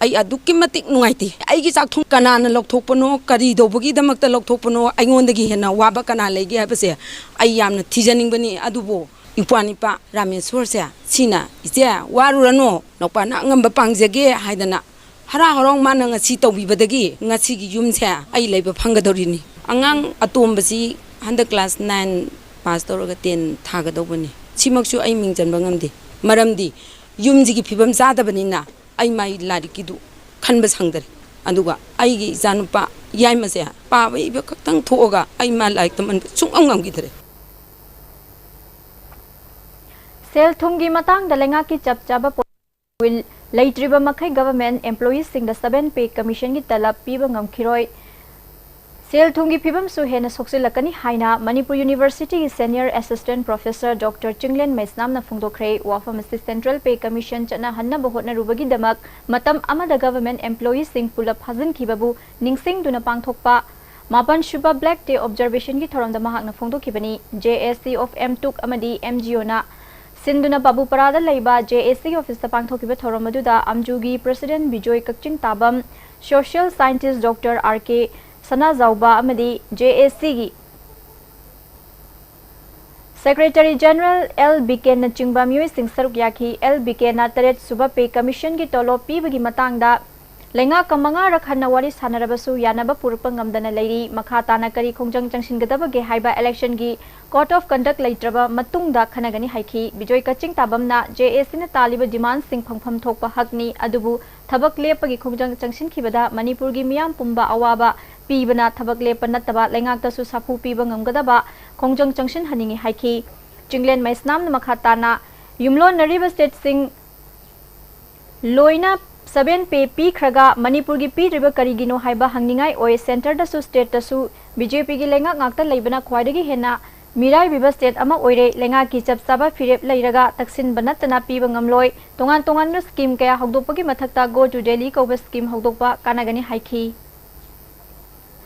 ꯑꯩ ꯑꯗꯨꯛꯀꯤ ꯃꯇꯤꯛ ꯅꯨꯡꯉꯥꯏꯇꯦ꯫ ꯑꯩꯒꯤ ꯆꯥꯛꯊꯨꯡ ꯀꯅꯥꯅ ꯂꯧꯊꯣꯛꯄꯅꯣ, ꯀꯔꯤ ꯇꯧꯕꯒꯤꯗꯃꯛꯇ ꯂꯧꯊꯣꯛꯄꯅꯣ, ꯑꯩꯉꯣꯟꯗꯒꯤ ꯍꯦꯟꯅ ꯋꯥꯕ ꯀꯅꯥ ꯂꯩꯒꯦ ꯍꯥꯏꯕꯁꯦ ꯑꯩ ꯌꯥꯝꯅ ꯊꯤꯖꯅꯤꯡꯕꯅꯤ꯫ ꯑꯗꯨꯕꯨ ꯏꯄ꯭ꯋꯥ ꯅꯤꯄꯥ ꯔꯥꯃꯦꯁꯣꯔꯁꯦ ꯁꯤꯅ, "ꯏꯆꯦ, ꯋꯥꯔꯨꯔꯅꯨ, ꯅꯧꯄꯥꯅ ꯑꯉꯝꯕ ꯄꯥꯡꯖꯒꯦ" ꯍꯥꯏꯗꯅ ꯍꯔꯥꯎ ꯍꯔꯥꯎ ꯃꯥꯅ ꯉꯁꯤ ꯇꯧꯕꯤꯕꯗꯒꯤ ꯉꯁꯤꯒꯤ ꯌꯨꯝꯁꯦ ꯑꯩ ꯂꯩꯕ ꯐꯪꯒꯗꯧꯔꯤꯅꯤ꯫ ꯑꯉꯥꯡ ꯑꯇꯣꯝꯕꯁꯤ ꯍꯟꯗꯛ class nine pass ꯇꯧꯔꯒ ten ꯊꯥꯒꯗꯧꯕꯅꯤ꯫ ꯁꯤꯃꯛꯁꯨ ꯑꯩ ꯃꯤꯡ ꯆꯟꯕ ꯉꯝꯗꯦ, ꯃꯔꯝꯗꯤ ꯌꯨꯝꯁꯤꯒꯤ ꯐꯤꯕꯝ ꯆꯥꯗꯕꯅꯤꯅ ꯑꯩ ꯃꯥꯒꯤ ꯂꯥꯏꯔꯤꯛꯀꯤꯗꯨ ꯈꯟꯕ ꯁꯪꯗꯔꯦ꯫ ꯑꯗꯨꯒ ꯑꯩꯒꯤ ꯏꯆꯥꯅꯨꯄꯥ ꯌꯥꯏꯃꯁꯦ ꯄꯥꯕ ꯏꯕ ꯈꯛꯇꯪ ꯊꯣꯛꯑꯒ ꯑꯩ ꯃꯥ ꯂꯥꯏꯔꯤꯛ ꯇꯝꯍꯟꯕ ꯁꯨꯡꯉꯝ ꯉꯝꯈꯤꯗ꯭ꯔꯦ꯫ ꯁꯦꯜ ꯊꯨꯝꯒꯤ ꯃꯇꯥꯡꯗ ꯂꯩꯉꯥꯛꯀꯤ ꯆꯞ ꯆꯥꯕ ꯄꯣꯠ ꯂꯩꯇ꯭ꯔꯤꯕ ꯃꯈꯩ government employeesꯁꯤꯡꯗ seven pay commissionꯒꯤ ꯇꯂꯕ ꯄꯤꯕ ꯉꯝꯈꯤꯔꯣꯏ꯫ ꯁꯦꯜ ꯊꯨꯝꯒꯤ ꯐꯤꯕꯝꯁꯨ ꯍꯦꯟꯅ ꯁꯣꯛꯆꯤꯜꯂꯛꯀꯅꯤ ꯍꯥꯏꯅ Manipur Universityꯒꯤ senior assistant professor Doctor Chinglen ꯃꯩꯁꯅꯥꯝꯅ ꯐꯣꯡꯗꯣꯛꯈ꯭ꯔꯦ꯫ ꯋꯥꯐꯝ ꯑꯁꯤ Central Pay Commission ꯆꯠꯅꯍꯟꯅꯕ ꯍꯣꯠꯅꯔꯨꯕꯒꯤꯗꯃꯛ ꯃꯇꯝ ꯑꯃꯗ government employeesꯁꯤꯡ ꯄꯨꯂꯞ ꯐꯥꯖꯤꯟꯈꯤꯕꯕꯨ ꯅꯤꯡꯁꯤꯡꯗꯨꯅ ꯄꯥꯡꯊꯣꯛꯄ ꯃꯥꯄꯟ ꯁꯨꯕ Black Day Observationꯒꯤ ꯊꯧꯔꯝꯗ ꯃꯍꯥꯛꯅ ꯐꯣꯡꯗꯣꯛꯈꯤꯕꯅꯤ꯫ JAC of M ꯇꯨꯛ ꯑꯃꯗꯤ MGOꯅ ꯁꯤꯟꯗꯨꯅ ꯕꯥꯕꯨꯄꯔꯥꯗ ꯂꯩꯕ JACꯒꯤ officeꯇ ꯄꯥꯡꯊꯣꯛꯈꯤꯕ ꯊꯧꯔꯝ ꯑꯗꯨꯗ ꯑꯝꯖꯨꯒꯤ president ꯕꯤꯖꯣꯏ ꯀꯛꯆꯤꯡ ꯇꯥꯕꯝ, social scientist Doctor R K ꯁꯅꯥꯖꯥꯎꯕ ꯑꯃꯗꯤ JACꯒꯤ Secretary General L Bikendnꯆꯤꯡꯕ ꯃꯤꯑꯣꯏꯁꯤꯡ ꯁꯔꯨꯛ ꯌꯥꯈꯤ꯫ L Bikendꯅ ꯇꯔꯦꯠ ꯁꯨꯕ Pay Commissionꯒꯤ ꯇꯣꯂꯣꯞ ꯄꯤꯕꯒꯤ ꯃꯇꯥꯡꯗ ꯂꯩꯉꯥꯛꯀ ꯃꯉꯥꯔꯛ ꯍꯟꯅ ꯋꯥꯔꯤ ꯁꯥꯟꯅꯔꯕꯁꯨ ꯌꯥꯅꯕ ꯄꯨꯔꯛꯄ ꯉꯝꯗꯅ ꯂꯩꯔꯤ꯫ ꯃꯈꯥ ꯇꯥꯅ ꯀꯔꯤ ꯈꯣꯡꯖꯪ ꯆꯪꯁꯤꯟꯒꯗꯕꯒꯦ ꯍꯥꯏꯕ electionꯒꯤ code of conduct ꯂꯩꯇ꯭ꯔꯕ ꯃꯇꯨꯡꯗ ꯈꯟꯅꯒꯅꯤ ꯍꯥꯏꯈꯤ꯫ ꯕꯤꯖꯣꯏ ꯀꯛꯆꯤꯡ ꯇꯥꯕꯝꯅ JACꯅ ꯇꯥꯜꯂꯤꯕ demandꯁꯤꯡ ꯐꯪꯐꯝ ꯊꯣꯛꯄ ꯍꯛꯅꯤ, ꯑꯗꯨꯕꯨ ꯊꯕꯛ ꯂꯦꯞꯄꯒꯤ ꯈꯣꯡꯖꯪ ꯆꯪꯁꯤꯟꯈꯤꯕꯗ ꯃꯅꯤꯄꯨꯔꯒꯤ ꯃꯤꯌꯥꯝ ꯄꯨꯝꯕ ꯑꯋꯥꯕ ꯄꯤꯕꯅ ꯊꯕꯛ ꯂꯦꯞꯄ ꯅꯠꯇꯕ ꯂꯩꯉꯥꯛꯇꯁꯨ ꯁꯥꯐꯨ ꯄꯤꯕ ꯉꯝꯒꯗꯕ ꯈꯣꯡꯖꯪ ꯆꯪꯁꯤꯟꯍꯟꯅꯤꯡꯏ ꯍꯥꯏꯈꯤ꯫ ꯆꯤꯡꯂꯦꯟ ꯃꯩꯁꯅꯥꯝꯅ ꯃꯈꯥ ꯇꯥꯅ ꯌꯨꯝꯂꯣꯟꯅꯔꯤꯕ stateꯁꯤꯡ ꯂꯣꯏꯅ seven Pay ꯄꯤꯈ꯭ꯔꯒ ꯃꯅꯤꯄꯨꯔꯒꯤ ꯄꯤꯗ꯭ꯔꯤꯕ ꯀꯔꯤꯒꯤꯅꯣ ꯍꯥꯏꯕ ꯍꯪꯅꯤꯡꯉꯥꯏ ꯑꯣꯏ꯫ Centreꯗꯁꯨ stateꯇꯁꯨ BJPꯒꯤ ꯂꯩꯉꯥꯛ ꯉꯥꯛꯇ ꯂꯩꯕꯅ ꯈ꯭ꯋꯥꯏꯗꯒꯤ ꯍꯦꯟꯅ ꯃꯤꯔꯥꯏꯕꯤꯕ state ꯑꯃ ꯑꯣꯏꯔꯦ꯫ ꯂꯩꯉꯥꯛꯀꯤ ꯆꯞ ꯆꯥꯕ ꯐꯤꯔꯦꯞ ꯂꯩꯔꯒ ꯇꯛꯁꯤꯟꯕ ꯅꯠꯇꯅ ꯄꯤꯕ ꯉꯝꯂꯣꯏ꯫ ꯇꯣꯉꯥꯟ ꯇꯣꯉꯥꯟꯕ scheme ꯀꯌꯥ ꯍꯧꯗꯣꯛꯄꯒꯤ ꯃꯊꯛꯇ Go to Delhi ꯀꯧꯕ scheme ꯍꯧꯗꯣꯛꯄ ꯀꯥꯟꯅꯒꯅꯤ ꯍꯥꯏꯈꯤ꯫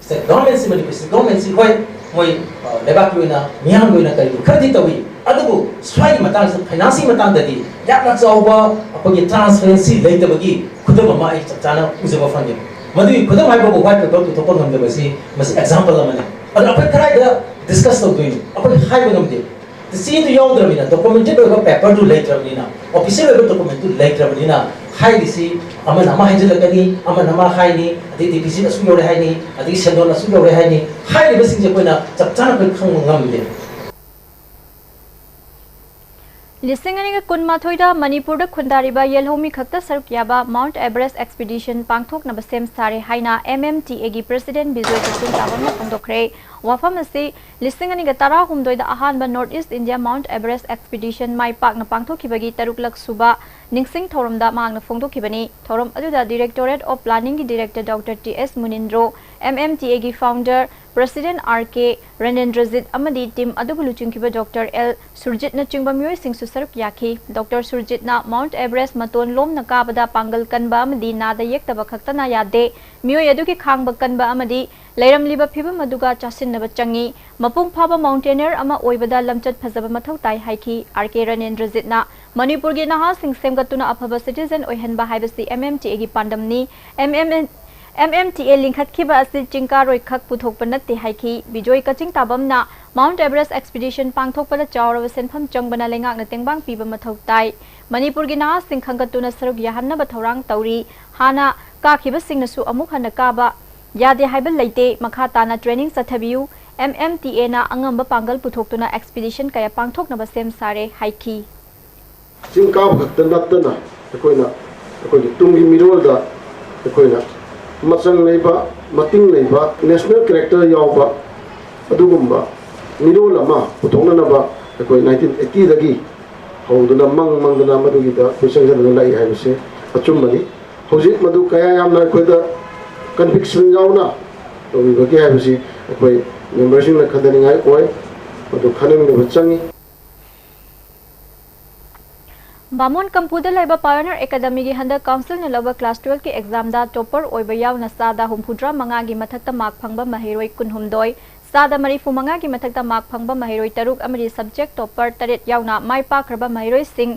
State governmentꯁꯤ, ꯃꯅꯤꯄꯨꯔ state governmentꯁꯤ ꯍꯣꯏ, ꯃꯣꯏ, ꯑ, ꯂꯩꯕꯥꯛꯀꯤ ꯑꯣꯏꯅ, ꯃꯤꯌꯥꯝꯒꯤ ꯑꯣꯏꯅ ꯀꯔꯤꯒꯨꯝꯕ ꯈꯔꯗꯤ ꯇꯧꯏ, ꯑꯗꯨꯕꯨ ꯁ꯭ꯋꯥꯏꯒꯤ ꯃꯇꯥꯡꯁꯤꯗ, financeꯀꯤ ꯃꯇꯥꯡꯗꯗꯤ ꯌꯥꯝꯅ ꯆꯥꯎꯕ ꯑꯩꯈꯣꯏꯒꯤ transparency ꯂꯩꯇꯕꯒꯤ ꯈꯨꯗꯝ ꯑꯃ ꯑꯩ ꯆꯞ ꯆꯥꯅ ꯎꯖꯕ ꯐꯪꯉꯦ꯫ ꯃꯗꯨꯒꯤ ꯈꯨꯗꯝ ꯍꯥꯏꯕꯕꯨ white paper ꯄꯨꯊꯣꯛꯄ ꯉꯝꯗꯕꯁꯤ, ꯃꯁꯤ example ꯑꯃꯅꯤ꯫ ꯑꯗꯨ ꯑꯩꯈꯣꯏ ꯀꯗꯥꯏꯗ discuss ꯇꯧꯗꯣꯏꯅꯣ? ꯑꯩꯈꯣꯏ ꯍꯥꯏꯕ ꯉꯝꯗꯦ꯫ ꯆꯦꯗꯨ ꯌꯥꯎꯗ꯭ꯔꯕꯅꯤꯅ, documented ꯑꯣꯏꯕ paperꯗꯨ ꯂꯩꯇ꯭ꯔꯕꯅꯤꯅ, official ꯑꯣꯏꯕ documentꯗꯨ ꯂꯩꯇ꯭ꯔꯕꯅꯤꯅ, ꯍꯥꯏꯔꯤꯁꯤ ꯑꯃꯅ ꯑꯃ ꯍꯥꯏꯖꯤꯜꯂꯛꯀꯅꯤ, ꯑꯃꯅ ꯑꯃ ꯍꯥꯏꯅꯤ, ꯑꯗꯩ deficit ꯑꯁꯨꯛ ꯌꯧꯔꯦ ꯍꯥꯏꯅꯤ, ꯑꯗꯒꯤ ꯁꯦꯟꯗꯣꯟ ꯑꯁꯨꯛ ꯌꯧꯔꯦ ꯍꯥꯏꯅꯤ, ꯍꯥꯏꯔꯤꯕꯁꯤꯡꯁꯦ ꯑꯩꯈꯣꯏꯅ ꯆꯞ ꯆꯥꯅ ꯑꯩꯈꯣꯏ ꯈꯪꯕ ꯉꯝꯗꯦ꯫ ꯂꯤꯁꯤꯡ ꯑꯅꯤꯒ ꯀꯨꯟꯃꯥꯊꯣꯏꯗ ꯃꯅꯤꯄꯨꯔꯗ ꯈꯨꯟꯗꯥꯔꯤꯕ ꯌꯦꯜꯍꯧꯃꯤ ꯈꯛꯇ ꯁꯔꯨꯛ ꯌꯥꯕ Mount Everest expedition ꯄꯥꯡꯊꯣꯛꯅꯕ ꯁꯦꯝ ꯁꯥꯔꯦ ꯍꯥꯏꯅ MMTAꯒꯤ president ꯕꯤꯖꯣꯏ ꯀꯛꯆꯤꯡ ꯇꯥꯕꯝꯅ ꯐꯣꯡꯗꯣꯛꯈ꯭ꯔꯦ꯫ ꯋꯥꯐꯝ ꯑꯁꯤ ꯂꯤꯁꯤꯡ ꯑꯅꯤꯒ ꯇꯔꯥꯍꯨꯝꯗꯣꯏꯗ ꯑꯍꯥꯟꯕ North East India Mount Everest expedition ꯃꯥꯏ ꯄꯥꯛꯅ ꯄꯥꯡꯊꯣꯛꯈꯤꯕꯒꯤ ꯇꯔꯨꯛꯂꯛ ꯁꯨꯕ ꯅꯤꯡꯁꯤꯡ ꯊꯧꯔꯝꯗ ꯃꯍꯥꯛꯅ ꯐꯣꯡꯗꯣꯛꯈꯤꯕꯅꯤ꯫ ꯊꯧꯔꯝ ꯑꯗꯨꯗ Directorate of Planningꯒꯤ director Doctor T S ꯃꯨꯅꯤꯟꯗ꯭ꯔꯣ, MMTAꯒꯤ founder president R K ꯔꯅꯦꯟꯗ꯭ꯔꯖꯤꯠ ꯑꯃꯗꯤ team ꯑꯗꯨꯕꯨ ꯂꯨꯆꯤꯡꯈꯤꯕ Doctor L ꯁꯨꯔꯖꯤꯠꯅꯆꯤꯡꯕ ꯃꯤꯑꯣꯏꯁꯤꯡꯁꯨ ꯁꯔꯨꯛ ꯌꯥꯈꯤ꯫ Doctor ꯁꯨꯔꯖꯤꯠꯅ Mount Everest ꯃꯇꯣꯟ ꯂꯣꯝꯅ ꯀꯥꯕꯗ ꯄꯥꯡꯒꯜ ꯀꯟꯕ ꯑꯃꯗꯤ ꯅꯥꯗ ꯌꯦꯛꯇꯕ ꯈꯛꯇꯅ ꯌꯥꯗꯦ꯫ ꯃꯤꯑꯣꯏ ꯑꯗꯨꯒꯤ ꯈꯥꯡꯕ ꯀꯟꯕ ꯑꯃꯗꯤ ꯂꯩꯔꯝꯂꯤꯕ ꯐꯤꯚꯝ ꯑꯗꯨꯒ ꯆꯥꯁꯤꯟꯅꯕ ꯆꯪꯏ꯫ ꯃꯄꯨꯡ ꯐꯥꯕ mountaineer ꯑꯃ ꯑꯣꯏꯕꯗ ꯂꯝꯆꯠ ꯐꯖꯕ ꯃꯊꯧ ꯇꯥꯏ ꯍꯥꯏꯈꯤ꯫ R K ꯔꯅꯦꯟꯗ꯭ꯔꯖꯤꯠꯅ ꯃꯅꯤꯄꯨꯔꯒꯤ ꯅꯍꯥꯁꯤꯡ ꯁꯦꯝꯒꯠꯇꯨꯅ ꯑꯐꯕ citizen ꯑꯣꯏꯍꯟꯕ ꯍꯥꯏꯕꯁꯤ MMTAꯒꯤ ꯄꯥꯟꯗꯝꯅꯤ꯫ MMN M M T A ꯂꯤꯡꯈꯠꯈꯤꯕ ꯑꯁꯤ ꯆꯤꯡ ꯀꯥꯔꯣꯏꯈꯛ ꯄꯨꯊꯣꯛꯄ ꯅꯠꯇꯦ ꯍꯥꯏꯈꯤ꯫ ꯕꯤꯖꯣꯏ ꯀꯛꯆꯤꯡ ꯇꯥꯕꯝꯅ Mount Everest expedition ꯄꯥꯡꯊꯣꯛꯄꯗ ꯆꯥꯎꯔꯕ ꯁꯦꯟꯐꯝ ꯆꯪꯕꯅ ꯂꯩꯉꯥꯛꯅ ꯇꯦꯡꯕꯥꯡ ꯄꯤꯕ ꯃꯊꯧ ꯇꯥꯏ꯫ ꯃꯅꯤꯄꯨꯔꯒꯤ ꯅꯍꯥꯁꯤꯡ ꯈꯟꯒꯠꯇꯨꯅ ꯁꯔꯨꯛ ꯌꯥꯍꯟꯅꯕ ꯊꯧꯔꯥꯡ ꯇꯧꯔꯤ꯫ ꯍꯥꯟꯅ ꯀꯥꯈꯤꯕꯁꯤꯡꯅꯁꯨ ꯑꯃꯨꯛ ꯍꯟꯅ ꯀꯥꯕ ꯌꯥꯗꯦ ꯍꯥꯏꯕ ꯂꯩꯇꯦ꯫ ꯃꯈꯥ ꯇꯥꯅ training ꯆꯠꯊꯕꯤꯌꯨ꯫ ꯑꯦꯝ ꯑꯦꯝ ꯇꯤ ꯑꯦꯅ ꯑꯉꯝꯕ ꯄꯥꯡꯒꯜ ꯄꯨꯊꯣꯛꯇꯨꯅ expedition ꯀꯌꯥ ꯄꯥꯡꯊꯣꯛꯅꯕ ꯁꯦꯝ ꯁꯥꯔꯦ ꯍꯥꯏꯈꯤ꯫ ꯆꯤꯡ ꯀꯥꯕ ꯈꯛꯇ ꯅꯠꯇꯅ ꯑꯩꯈꯣꯏꯅ ꯑꯩꯈꯣꯏꯒꯤ ꯇꯨꯡꯒꯤ ꯃꯤꯔꯣꯜꯗ ꯑꯩꯈꯣꯏꯅ ꯃꯆꯪ ꯂꯩꯕ, ꯃꯇꯤꯡ ꯂꯩꯕ, national character ꯌꯥꯎꯕ ꯑꯗꯨꯒꯨꯝꯕ ꯃꯤꯔꯣꯜ ꯑꯃ ꯄꯨꯊꯣꯛꯅꯅꯕ ꯑꯩꯈꯣꯏ nineteen eighty ꯗꯒꯤ ꯍꯧꯗꯨꯅ ꯃꯪ ꯃꯪꯗꯅ ꯃꯗꯨꯒꯤꯗ ꯑꯩꯈꯣꯏ ꯆꯪꯁꯤꯟꯗꯨꯅ ꯂꯥꯛꯏ ꯍꯥꯏꯕꯁꯦ ꯑꯆꯨꯝꯕꯅꯤ꯫ ꯍꯧꯖꯤꯛ ꯃꯗꯨ ꯀꯌꯥ ꯌꯥꯝꯅ ꯑꯩꯈꯣꯏꯗ conviction ꯌꯥꯎꯅ ꯇꯧꯕꯤꯕꯒꯦ ꯍꯥꯏꯕꯁꯤ ꯑꯩꯈꯣꯏ member ꯁꯤꯡꯅ ꯈꯟꯊꯅꯤꯡꯉꯥꯏ ꯑꯣꯏ, ꯃꯗꯨ ꯈꯟꯅꯃꯤꯟꯅꯕ ꯆꯪꯉꯤ꯫ ꯕꯥꯃꯣꯟ ꯀꯝꯄꯨꯗ ꯂꯩꯕ Pioneer Academy ꯒꯤ ꯍꯟꯗꯛ council ꯅ ꯂꯧꯕ class twelve ꯀꯤ exam ꯗ topper ꯑꯣꯏꯕ ꯌꯥꯎꯅ ꯆꯥꯗ ꯍꯨꯝꯐꯨꯇꯔꯥ ꯃꯉꯥꯒꯤ ꯃꯊꯛꯇ mark ꯐꯪꯕ ꯃꯍꯩꯔꯣꯏ ꯀꯨꯟꯍꯨꯝꯗꯣꯏ, ꯆꯥꯗ ꯃꯔꯤꯐꯨ ꯃꯉꯥꯒꯤ ꯃꯊꯛꯇ mark ꯐꯪꯕ ꯃꯍꯩꯔꯣꯏ ꯇꯔꯨꯛ ꯑꯃꯗꯤ subject topper ꯇꯔꯦꯠ ꯌꯥꯎꯅ ꯃꯥꯏ ꯄꯥꯛꯈ꯭ꯔꯕ ꯃꯍꯩꯔꯣꯏꯁꯤꯡ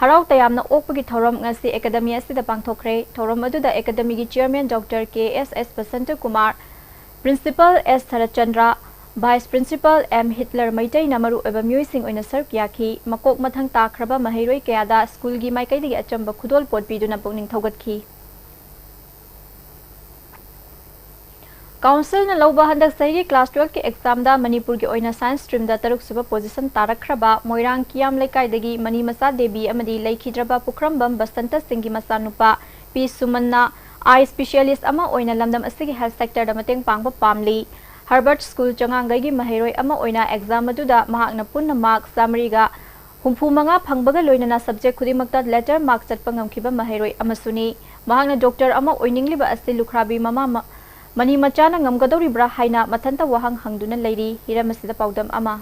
ꯍꯔꯥꯎ ꯇꯌꯥꯝꯅ ꯑꯣꯛꯄꯒꯤ ꯊꯧꯔꯝ ꯉꯁꯤ academy ꯑꯁꯤꯗ ꯄꯥꯡꯊꯣꯛꯈ꯭ꯔꯦ꯫ ꯊꯧꯔꯝ ꯑꯗꯨꯗ academy ꯒꯤ chairman Doctor ꯀꯦ ꯑꯦꯁ ꯑꯦꯁ ꯕꯁꯟꯇ ꯀꯨꯃꯥꯔ, principal ꯑꯦꯁ Saratchandra, vice principal M Hitler ꯃꯩꯇꯩꯅ ꯃꯔꯨꯑꯣꯏꯕ ꯃꯤꯑꯣꯏꯁꯤꯡ ꯑꯣꯏꯅ ꯁꯔꯨꯛ ꯌꯥꯈꯤ꯫ ꯃꯀꯣꯛ ꯃꯊꯪ ꯇꯥꯈ꯭ꯔꯕ ꯃꯍꯩꯔꯣꯏ ꯀꯌꯥꯗ school ꯒꯤ ꯃꯥꯏꯀꯩꯗꯒꯤ ꯑꯆꯝꯕ ꯈꯨꯗꯣꯜꯄꯣꯠ ꯄꯤꯗꯨꯅ ꯄꯨꯛꯅꯤꯡ ꯊꯧꯒꯠꯈꯤ꯫ Council ꯅ ꯂꯧꯕ ꯍꯟꯗꯛ ꯆꯍꯤꯒꯤ class twelve ꯀꯤ exam ꯗ ꯃꯅꯤꯄꯨꯔꯒꯤ ꯑꯣꯏꯅ science stream ꯗ ꯇꯔꯨꯛꯁꯨꯕ position ꯇꯥꯔꯛꯈ꯭ꯔꯕ ꯃꯣꯏꯔꯥꯡ ꯀꯤꯌꯥꯝ ꯂꯩꯀꯥꯏꯗꯒꯤ ꯃꯅꯤꯃꯆꯥ ꯗꯦꯕꯤ ꯑꯃꯗꯤ ꯂꯩꯈꯤꯗ꯭ꯔꯕ ꯄꯨꯈ꯭ꯔꯝꯕꯝ ꯕꯁꯟꯇ ꯁꯤꯡꯒꯤ ꯃꯆꯥꯅꯨꯄꯥ ꯄꯤ ꯁꯨꯃꯟꯅ eye specialist ꯑꯃ ꯑꯣꯏꯅ ꯂꯝꯗꯝ ꯑꯁꯤꯒꯤ health sector ꯗ ꯃꯇꯦꯡ ꯄꯥꯡꯕ ꯄꯥꯝꯂꯤ꯫ Herbert School ꯆꯉꯥꯡꯒꯩꯒꯤ ꯃꯍꯩꯔꯣꯏ ꯑꯃ ꯑꯣꯏꯅ exam ꯑꯗꯨꯗ ꯃꯍꯥꯛꯅ ꯄꯨꯟꯅ mark ꯆꯥꯃꯔꯤꯒ ꯍꯨꯝꯐꯨ ꯃꯉꯥ ꯐꯪꯕꯒ ꯂꯣꯏꯅꯅ subject ꯈꯨꯗꯤꯡꯃꯛꯇ letter mark ꯆꯠꯄ ꯉꯝꯈꯤꯕ ꯃꯍꯩꯔꯣꯏ ꯑꯃꯁꯨꯅꯤ꯫ ꯃꯍꯥꯛꯅ doctor ꯑꯃ ꯑꯣꯏꯅꯤꯡꯂꯤꯕ ꯑꯁꯤ ꯂꯨꯈ꯭ꯔꯥꯕꯤ ꯃꯃꯥ ꯃ-, ꯃꯅꯤ ꯃꯆꯥꯅ ꯉꯝꯒꯗꯧꯔꯤꯕ꯭ꯔꯥ ꯍꯥꯏꯅ ꯃꯊꯟꯇ ꯋꯥꯍꯪ ꯍꯪꯗꯨꯅ ꯂꯩꯔꯤ꯫ ꯍꯤꯔꯝ ꯑꯁꯤꯗ ꯄꯥꯎꯗꯝ ꯑꯃ꯫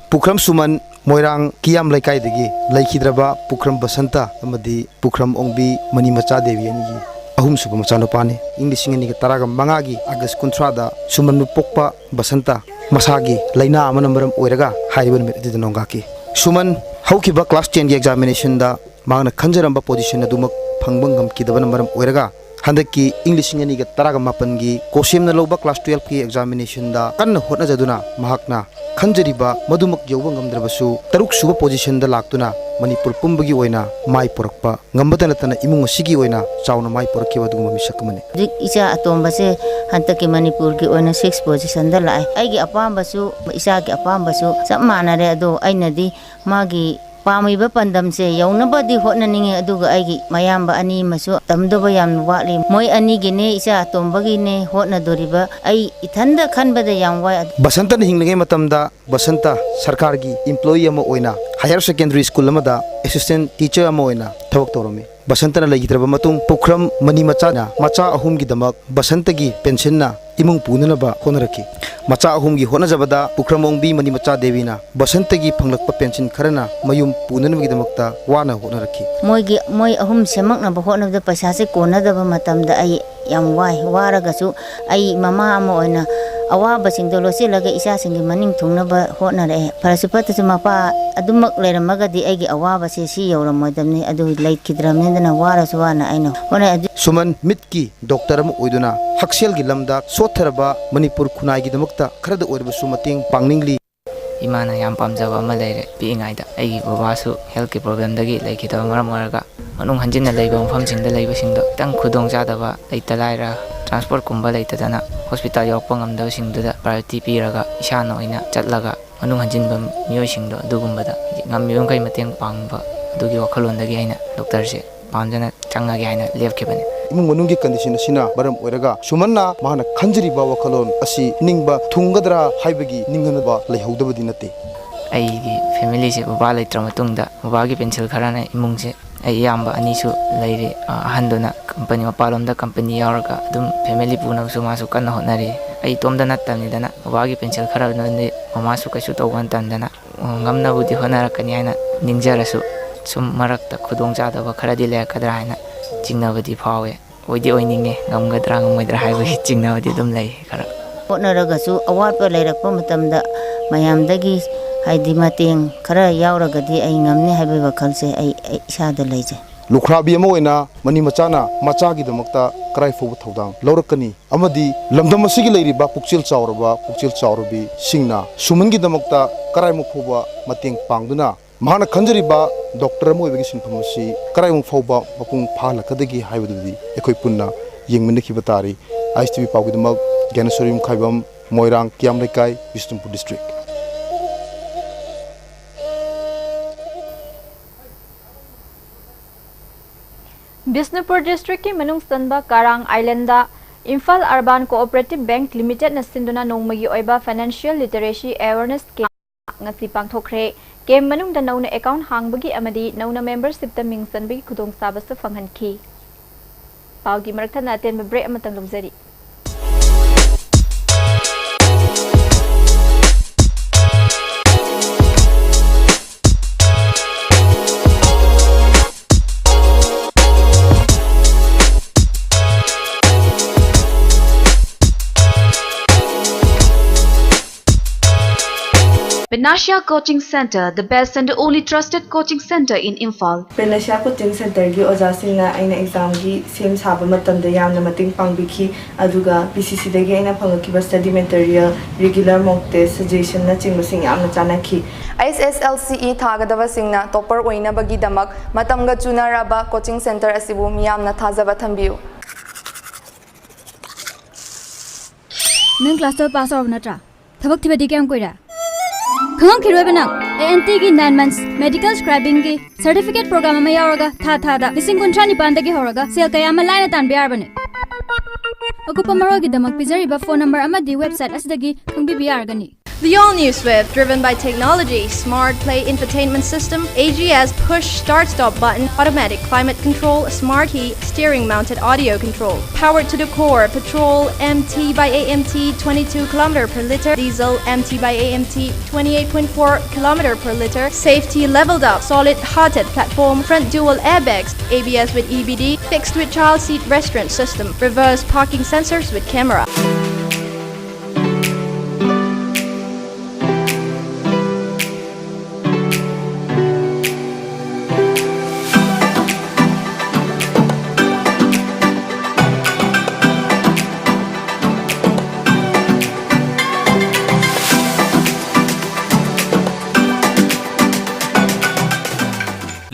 ꯄꯨꯈ꯭ꯔꯝ ꯁꯨꯃꯟ, ꯃꯣꯏꯔꯥꯡ ꯀꯤꯌꯥꯝ ꯂꯩꯀꯥꯏꯗꯒꯤ ꯂꯩꯈꯤꯗ꯭ꯔꯕ ꯄꯨꯈ꯭ꯔꯝ ꯕꯁꯟꯇ ꯑꯃꯗꯤ ꯄꯨꯈ꯭ꯔꯝ ꯑꯣꯡꯕꯤ ꯃꯅꯤ ꯃꯆꯥ ꯗꯦꯕꯤ ꯑꯅꯤꯒꯤ ꯑꯍꯨꯝꯁꯨꯕ ꯃꯆꯥꯅꯨꯄꯥꯅꯤ꯫ ꯏꯪ ꯂꯤꯁꯤꯡ ꯑꯅꯤꯒ ꯇꯔꯥꯒ ꯃꯉꯥꯒꯤ ꯑꯥꯒꯁ ꯀꯨꯟꯊ꯭ꯔꯥꯗ ꯁꯨꯃꯟꯕꯨ ꯄꯣꯛꯄ ꯕꯁꯟꯇ ꯃꯁꯥꯒꯤ ꯂꯥꯏꯅꯥ ꯑꯃꯅ ꯃꯔꯝ ꯑꯣꯏꯔꯒ ꯍꯥꯏꯔꯤꯕ ꯅꯨꯃꯤꯠ ꯑꯗꯨꯗ ꯅꯣꯡꯒꯥꯛꯈꯤ꯫ ꯁꯨꯃꯟ ꯍꯧꯈꯤꯕ class ten ꯒꯤ examination ꯗ ꯃꯍꯥꯛꯅ ꯈꯟꯖꯔꯝꯕ position ꯑꯗꯨꯃꯛ ꯐꯪꯕ ꯉꯝꯈꯤꯗꯕꯅ ꯃꯔꯝ ꯑꯣꯏꯔꯒ, ꯍꯟꯗꯛꯀꯤ ꯏꯪ ꯂꯤꯁꯤꯡ ꯑꯅꯤꯒ ꯇꯔꯥꯃꯥꯄꯟꯒꯤ ꯀꯣꯁꯦꯝꯅ ꯂꯧꯕ class twelve ꯀꯤ examination ꯗ ꯀꯟꯅ ꯍꯣꯠꯅꯖꯗꯨꯅ ꯃꯍꯥꯛꯅ ꯈꯟꯖꯔꯤꯕ ꯃꯗꯨꯃꯛ ꯌꯧꯕ ꯉꯝꯗ꯭ꯔꯕꯁꯨ, ꯇꯔꯨꯛ ꯁꯨꯕ position ꯗ ꯂꯥꯛꯇꯨꯅ ꯃꯅꯤꯄꯨꯔ ꯄꯨꯝꯕꯒꯤ ꯑꯣꯏꯅ ꯃꯥꯏ ꯄꯨꯔꯛꯄ ꯉꯝꯕꯇ ꯅꯠꯇꯅ ꯏꯃꯨꯡ ꯑꯁꯤꯒꯤ ꯑꯣꯏꯅ ꯆꯥꯎꯅ ꯃꯥꯏ ꯄꯨꯔꯛꯈꯤꯕ ꯑꯗꯨꯒꯨꯝꯕ ꯃꯤꯁꯛ ꯑꯃꯅꯤ꯫ ꯍꯧꯖꯤꯛ ꯏꯆꯥ ꯑꯇꯣꯝꯕꯁꯦ ꯍꯟꯗꯛꯀꯤ ꯃꯅꯤꯄꯨꯔꯒꯤ ꯑꯣꯏꯅ six position ꯗ ꯂꯥꯛꯑꯦ꯫ ꯑꯩꯒꯤ ꯑꯄꯥꯝꯕꯁꯨ, ꯏꯆꯥꯒꯤ ꯑꯄꯥꯝꯕꯁꯨ ꯆꯞ ꯃꯥꯟꯅꯔꯦ꯫ ꯑꯗꯣ ꯑꯩꯅꯗꯤ ꯃꯥꯒꯤ ꯄꯥꯝꯃꯤꯕ ꯄꯥꯟꯗꯝꯁꯦ ꯌꯧꯅꯕꯗꯤ ꯍꯣꯠꯅꯅꯤꯡꯉꯤ, ꯑꯗꯨꯒ ꯑꯩꯒꯤ ꯃꯌꯥꯝꯕ ꯑꯅꯤ ꯑꯃꯁꯨ ꯇꯝꯗꯧꯕ ꯌꯥꯝ ꯋꯥꯠꯂꯤ꯫ ꯃꯣꯏ ꯑꯅꯤꯒꯤꯅꯦ, ꯏꯆꯥ ꯑꯇꯣꯝꯕꯒꯤꯅꯦ ꯍꯣꯠꯅꯗꯣꯔꯤꯕ꯫ ꯑꯩ ꯏꯊꯟꯗ ꯈꯟꯕꯗ ꯌꯥꯝ ꯋꯥꯏ꯫ ꯕꯁꯟꯇꯅ ꯍꯤꯡꯂꯤꯉꯩ ꯃꯇꯝꯗ ꯕꯁꯟꯇ ꯁꯔꯀꯥꯔꯒꯤ employee ꯑꯃ ꯑꯣꯏꯅ higher secondary school ꯑꯃꯗ assistant teacher ꯑꯃ ꯑꯣꯏꯅ ꯊꯕꯛ ꯇꯧꯔꯝꯃꯤ꯫ ꯕꯁꯟꯇꯅ ꯂꯩꯈꯤꯗ꯭ꯔꯕ ꯃꯇꯨꯡ, ꯄꯨꯈ꯭ꯔꯝ ꯃꯅꯤ ꯃꯆꯥꯅ ꯃꯆꯥ ꯑꯍꯨꯝꯒꯤꯗꯃꯛ ꯕꯁꯟꯇꯒꯤ pension ꯅ ꯏꯃꯨꯡ ꯄꯨꯅꯅꯕ ꯍꯣꯠꯅꯔꯛꯈꯤ꯫ ꯃꯆꯥ ꯑꯍꯨꯝꯒꯤ ꯍꯣꯠꯅꯖꯕꯗ ꯄꯨꯈ꯭ꯔꯝ ꯑꯣꯡꯕꯤ ꯃꯅꯤ ꯃꯆꯥ ꯗꯦꯕꯤꯅ ꯕꯁꯟꯇꯒꯤ ꯐꯪꯂꯛꯄ pension ꯈꯔꯅ ꯃꯌꯨꯝ ꯄꯨꯅꯅꯕꯒꯤꯗꯃꯛꯇ ꯋꯥꯅ ꯍꯣꯠꯅꯔꯛꯈꯤ꯫ ꯃꯣꯏꯒꯤ, ꯃꯣꯏ ꯑꯍꯨꯝ ꯁꯦꯝꯃꯛꯅꯕ ꯍꯣꯠꯅꯕꯗ ꯄꯩꯁꯥꯁꯦ ꯀꯣꯟꯅꯗꯕ ꯃꯇꯝꯗ ꯑꯩ ꯌꯥꯝ ꯋꯥꯏ꯫ ꯋꯥꯔꯒꯁꯨ ꯑꯩ ꯃꯃꯥ ꯑꯃ ꯑꯣꯏꯅ ꯑꯋꯥꯕꯁꯤꯡꯗꯣ ꯂꯣꯠꯁꯤꯜꯂꯒ ꯏꯆꯥꯁꯤꯡꯒꯤ ꯃꯅꯤꯡ ꯊꯨꯡꯅꯕ ꯍꯣꯠꯅꯔꯛꯑꯦ꯫ ꯐꯔꯁꯨ ꯐꯠꯇꯁꯨ ꯃꯄꯥ ꯑꯗꯨꯃꯛ ꯂꯩꯔꯝꯃꯒꯗꯤ ꯑꯩꯒꯤ ꯑꯋꯥꯕꯁꯦ ꯁꯤ ꯌꯧꯔꯝꯃꯣꯏꯗꯕꯅꯤ꯫ ꯑꯗꯨ ꯂꯩꯈꯤꯗ꯭ꯔꯕꯅꯤꯅ ꯋꯥꯔꯁꯨ ꯋꯥꯅ ꯑꯩꯅ ꯍꯣꯠꯅꯩ꯫ ꯑꯗꯨ ꯁꯨꯃꯟ ꯃꯤꯠꯀꯤ doctor ꯑꯃ ꯑꯣꯏꯗꯨꯅ ꯍꯛꯁꯦꯜꯒꯤ ꯂꯝꯗ ꯁꯣꯠꯊꯔꯕ ꯃꯅꯤꯄꯨꯔ ꯈꯨꯟꯅꯥꯏꯒꯤꯗꯃꯛꯇ ꯈꯔꯗ ꯑꯣꯏꯔꯕꯁꯨ ꯃꯇꯦꯡ ꯄꯥꯡꯅꯤꯡꯂꯤ꯫ ꯏꯃꯥꯅ ꯌꯥꯝ ꯄꯥꯝꯖꯕ ꯑꯃ ꯂꯩꯔꯦ꯫ ꯄꯤꯛꯏꯉꯩꯗ ꯑꯩꯒꯤ ꯕꯕꯥꯁꯨ health ꯀꯤ problem ꯗꯒꯤ ꯂꯩꯈꯤꯗꯕ ꯃꯔꯝ ꯑꯣꯏꯔꯒ, ꯃꯅꯨꯡ ꯍꯟꯖꯤꯟꯅ ꯂꯩꯕ ꯃꯐꯝꯁꯤꯡꯗ ꯂꯩꯕꯁꯤꯡꯗꯣ ꯈꯤꯇꯪ ꯈꯨꯗꯣꯡꯆꯥꯗꯕ, ꯂꯩꯇ ꯂꯥꯏꯔ transport ꯀꯨꯝꯕ ꯂꯩꯇꯗꯅ hospital ꯌꯧꯔꯛꯄ ꯉꯝꯗꯕꯁꯤꯡꯗꯨꯗ priority ꯄꯤꯔꯒ, ꯏꯁꯥꯅ ꯑꯣꯏꯅ ꯆꯠꯂꯒ ꯃꯅꯨꯡ ꯍꯟꯖꯤꯟꯕ ꯃꯤꯑꯣꯏꯁꯤꯡꯗꯣ ꯑꯗꯨꯒꯨꯝꯕꯗ ꯉꯝꯃꯤꯕ ꯃꯈꯩ ꯃꯇꯦꯡ ꯄꯥꯡꯕ, ꯑꯗꯨꯒꯤ ꯋꯥꯈꯜꯂꯣꯟꯗꯒꯤ ꯑꯩꯅ doctor ꯁꯦ ꯄꯥꯝꯖꯅ ꯆꯪꯉꯒꯦ ꯍꯥꯏꯅ ꯂꯦꯞꯈꯤꯕꯅꯤ꯫ ꯏꯃꯨꯡ ꯃꯅꯨꯡꯒꯤ condition ꯑꯁꯤꯅ ꯃꯔꯝ ꯑꯣꯏꯔꯒ ꯁꯨꯃꯟꯅ ꯃꯍꯥꯛꯅ ꯈꯟꯖꯔꯤꯕ ꯋꯥꯈꯜꯂꯣꯟ ꯑꯁꯤ ꯅꯤꯡꯕ ꯊꯨꯡꯒꯗ꯭ꯔꯥ ꯍꯥꯏꯕꯒꯤ ꯅꯤꯡꯍꯟꯅꯕ ꯂꯩꯍꯧꯗꯕꯗꯤ ꯅꯠꯇꯦ꯫ ꯑꯩꯒꯤ family ꯁꯦ ꯕꯕꯥ ꯂꯩꯇ꯭ꯔ ꯃꯇꯨꯡꯗ, ꯕꯕꯥꯒꯤ ꯄꯦꯟꯁꯤꯜ ꯈꯔꯅ ꯏꯃꯨꯡꯁꯦ, ꯑꯩ ꯏꯌꯥꯝꯕ ꯑꯅꯤꯁꯨ ꯂꯩꯔꯤ, ꯑ, ꯑꯍꯟꯗꯨꯅ company, ꯃꯄꯥꯟꯂꯣꯝꯗ company ꯌꯥꯎꯔꯒ ꯑꯗꯨꯝ family ꯄꯨꯅꯕꯁꯨ ꯃꯥꯁꯨ ꯀꯟꯅ ꯍꯣꯠꯅꯔꯤ꯫ ꯑꯩ ꯏꯇꯣꯝꯇ ꯅꯠꯇꯕꯅꯤꯗꯅ, ꯕꯕꯥꯒꯤ ꯄꯦꯟꯁꯤꯜ ꯈꯔꯗꯨꯅꯗꯤ ꯃꯃꯥꯁꯨ ꯀꯩꯁꯨ ꯇꯧꯕ ꯅꯠꯇꯕꯅꯤꯅ, ꯉꯝꯅꯕꯨꯗꯤ ꯍꯣꯠꯅꯔꯛꯀꯅꯤ ꯍꯥꯏꯅ ꯅꯤꯡꯖꯔꯁꯨ, ꯁꯨꯝ ꯃꯔꯛꯇ ꯈꯨꯗꯣꯡꯆꯥꯗꯕ ꯈꯔꯗꯤ ꯂꯩꯔꯛꯀꯗ꯭ꯔꯥ ꯍꯥꯏꯅ ꯆꯤꯡꯅꯕꯗꯤ ꯐꯥꯎꯋꯦ꯫ ꯑꯣꯏꯗꯤ ꯑꯣꯏꯅꯤꯡꯉꯦ, ꯉꯝꯒꯗ꯭ꯔꯥ ꯉꯝꯃꯣꯏꯗ꯭ꯔꯥ ꯍꯥꯏꯕꯒꯤ ꯆꯤꯡꯅꯕꯗꯤ ꯑꯗꯨꯝ ꯂꯩ ꯈꯔ꯫ ꯍꯣꯠꯅꯔꯒꯁꯨ ꯑꯋꯥꯠꯄ ꯂꯩꯔꯛꯄ ꯃꯇꯝꯗ ꯃꯌꯥꯝꯗꯒꯤ, ꯍꯥꯏꯗꯤ, ꯃꯇꯦꯡ ꯈꯔ ꯌꯥꯎꯔꯒꯗꯤ ꯑꯩ ꯉꯝꯅꯤ ꯍꯥꯏꯕꯒꯤ ꯋꯥꯈꯜꯁꯦ ꯑꯩ, ꯑꯩ ꯏꯁꯥꯗ ꯂꯩꯖꯩ꯫ ꯂꯨꯈ꯭ꯔꯥꯕꯤ ꯑꯃ ꯑꯣꯏꯅ ꯃꯅꯤ ꯃꯆꯥꯅ ꯃꯆꯥꯒꯤꯗꯃꯛꯇ ꯀꯔꯥꯏ ꯐꯥꯎꯕ ꯊꯧꯗꯥꯡ ꯂꯧꯔꯛꯀꯅꯤ ꯑꯃꯗꯤ ꯂꯝꯗꯝ ꯑꯁꯤꯒꯤ ꯂꯩꯔꯤꯕ ꯄꯨꯛꯆꯦꯜ ꯆꯥꯎꯔꯕ ꯄꯨꯛꯆꯦꯜ ꯆꯥꯎꯔꯕꯤꯁꯤꯡꯅ ꯁꯨꯃꯟꯒꯤꯗꯃꯛꯇ ꯀꯔꯥꯏꯃꯨꯛ ꯐꯥꯎꯕ ꯃꯇꯦꯡ ꯄꯥꯡꯗꯨꯅ ꯃꯍꯥꯛꯅ ꯈꯟꯖꯔꯤꯕ ꯗꯣꯛꯇꯔ ꯑꯃ ꯑꯣꯏꯕꯒꯤ ꯁꯤꯟꯐꯝ ꯑꯁꯤ ꯀꯔꯥꯏꯃꯨꯛ ꯐꯥꯎꯕ ꯃꯄꯨꯡ ꯐꯥꯍꯜꯂꯛꯀꯗꯒꯦ ꯍꯥꯏꯕꯗꯨꯗꯤ ꯑꯩꯈꯣꯏ ꯄꯨꯟꯅ ꯌꯦꯡꯃꯤꯟꯅꯈꯤꯕ ꯇꯥꯔꯤ꯫ ꯑꯥꯏ ꯑꯦꯁ ꯇꯤ ꯚꯤ ꯄꯥꯎꯒꯤꯗꯃꯛ ꯒ꯭ꯌꯥꯅꯦꯁꯣꯔ ꯌꯨꯝꯈꯥꯏꯕꯝ, ꯃꯣꯏꯔꯥꯡ ꯀꯤꯌꯥꯝ ꯂꯩꯀꯥꯏ, ꯕꯤꯁꯅꯨꯄꯨꯔ ꯗꯤꯁꯇ꯭ꯔꯤꯛ꯫ ꯕꯤꯁꯅꯨꯄꯨꯔ ꯗꯤꯁꯇ꯭ꯔꯤꯛꯀꯤ ꯃꯅꯨꯡ ꯆꯟꯕ Karang island Imphal urban cooperative bank ꯂꯤꯃꯤꯇꯦꯗꯅ ꯁꯤꯟꯗꯨꯅ ꯅꯣꯡꯃꯒꯤ ꯑꯣꯏꯕ ꯐꯥꯏꯅꯥꯟꯁꯤꯌꯦꯜ ꯂꯤꯇꯔꯦꯁꯤ ꯑꯦꯋꯥꯔꯅꯦꯁ ꯀꯦꯝꯞ ꯉꯁꯤ ꯄꯥꯡꯊꯣꯛꯈ꯭ꯔꯦ꯫ ꯀꯦꯝꯞ ꯃꯅꯨꯡꯗ ꯅꯧꯅ ꯑꯦꯀꯥꯎꯟꯠ ꯍꯥꯡꯕꯒꯤ ꯑꯃꯗꯤ ꯅꯧꯅ ꯃꯦꯝꯕꯔꯁꯤꯞꯇ ꯃꯤꯡ ꯆꯟꯕꯒꯤ ꯈꯨꯗꯣꯡꯆꯥꯕꯁꯨ ꯐꯪꯍꯟꯈꯤ꯫ ꯄꯥꯎꯒꯤ ꯃꯔꯛ ꯊꯠꯅ ꯑꯇꯦꯟꯕ ꯕ꯭ꯔꯦꯛ ꯑꯃꯇꯪ ꯂꯧꯖꯔꯤ꯫ Panacea Coaching Center, the best and only trusted coaching center in Imphal. Panacea coaching ꯁꯦꯟꯇꯔꯒꯤ ꯑꯣꯖꯥꯁꯤꯡꯅ ꯑꯩꯅ ꯑꯦꯛꯖꯥꯝꯒꯤ ꯁꯦꯝ ꯁꯥꯕ ꯃꯇꯝꯗ ꯌꯥꯝꯅ ꯃꯇꯦꯡ ꯄꯥꯡꯕꯤꯈꯤ, ꯑꯗꯨꯒ ꯄꯤ ꯁꯤ ꯁꯤꯗꯒꯤ ꯑꯩꯅ ꯐꯪꯂꯛꯈꯤꯕ ꯁ꯭ꯇꯗꯤ ꯃꯦꯇꯔꯤꯌꯦꯜ, ꯔꯤꯒꯨꯂꯔ ꯃꯣꯛ ꯇꯦꯁ, ꯁꯖꯦꯁꯟꯅꯆꯤꯡꯕꯁꯤꯡ ꯌꯥꯝꯅ ꯆꯥꯟꯅꯈꯤ꯫ ꯑꯩꯆ ꯑꯦꯁ ꯑꯦꯜ ꯁꯤ ꯏ ꯊꯥꯒꯗꯕꯁꯤꯡꯅ ꯇꯣꯞꯄꯔ ꯑꯣꯏꯅꯕꯒꯤꯗꯃꯛ ꯃꯇꯝꯒ ꯆꯨꯅꯔꯕ ꯀꯣꯆꯤꯡ ꯁꯦꯟꯇꯔ ꯑꯁꯤꯕꯨ ꯃꯤꯌꯥꯝꯅ ꯊꯥꯖꯕ ꯊꯝꯕꯤꯌꯨ꯫ ꯅꯪ ꯀ꯭ꯂꯥꯁ ꯇꯨꯌꯦꯜꯞ ꯄꯥꯁ ꯇꯧꯔꯕ ꯅꯠꯇ꯭ꯔꯥ? ꯊꯕꯛ ꯊꯤꯕꯗꯤ ꯀꯌꯥꯝ ꯀꯨꯏꯔꯦ? ꯈꯪꯉꯝꯈꯤꯔꯣꯏꯕ ꯅꯪ꯫ ꯑꯦ ꯑꯦꯟ ꯇꯤꯒꯤ ꯅꯥꯏꯟ ꯃꯟꯁ ꯃꯦꯗꯤꯀꯦꯜ ꯁ꯭ꯀ꯭ꯔꯥꯏꯕꯤꯡꯒꯤ ꯁꯔꯇꯤꯐꯤꯀꯦꯠ ꯄ꯭ꯔꯣꯒ꯭ꯔꯥꯝ ꯑꯃ ꯌꯥꯎꯔꯒ ꯊꯥ ꯊꯥꯗ ꯂꯤꯁꯤꯡ ꯀꯨꯟꯊ꯭ꯔꯥ ꯅꯤꯄꯥꯟꯗꯒꯤ ꯍꯧꯔꯒ ꯁꯦꯜ ꯀꯌꯥ ꯑꯃ ꯂꯥꯏꯅ ꯇꯥꯟꯕ ꯌꯥꯔꯕꯅꯦ꯫ ꯑꯀꯨꯞꯄ ꯃꯔꯣꯜꯒꯤꯗꯃꯛ ꯄꯤꯖꯔꯤꯕ ꯐꯣꯟ ꯅꯝꯕꯔ ꯑꯃꯗꯤ ꯋꯦꯕꯁꯥꯏꯠ ꯑꯁꯤꯗꯒꯤ ꯈꯪꯕꯤꯕ ꯌꯥꯔꯒꯅꯤ꯫ The all-new Swift, driven by technology, smart play infotainment system, A G S push start-stop button, automatic climate control, smart heat, steering mounted audio control, powered to the core, petrol M T by A M T, twenty-two kilometer per liter, diesel M T by A M T, twenty-eight point four kilometer per liter, safety leveled up, solid hearted platform, front dual airbags, A B S with E B D, fixed with child seat restraint system, reverse parking sensors with camera.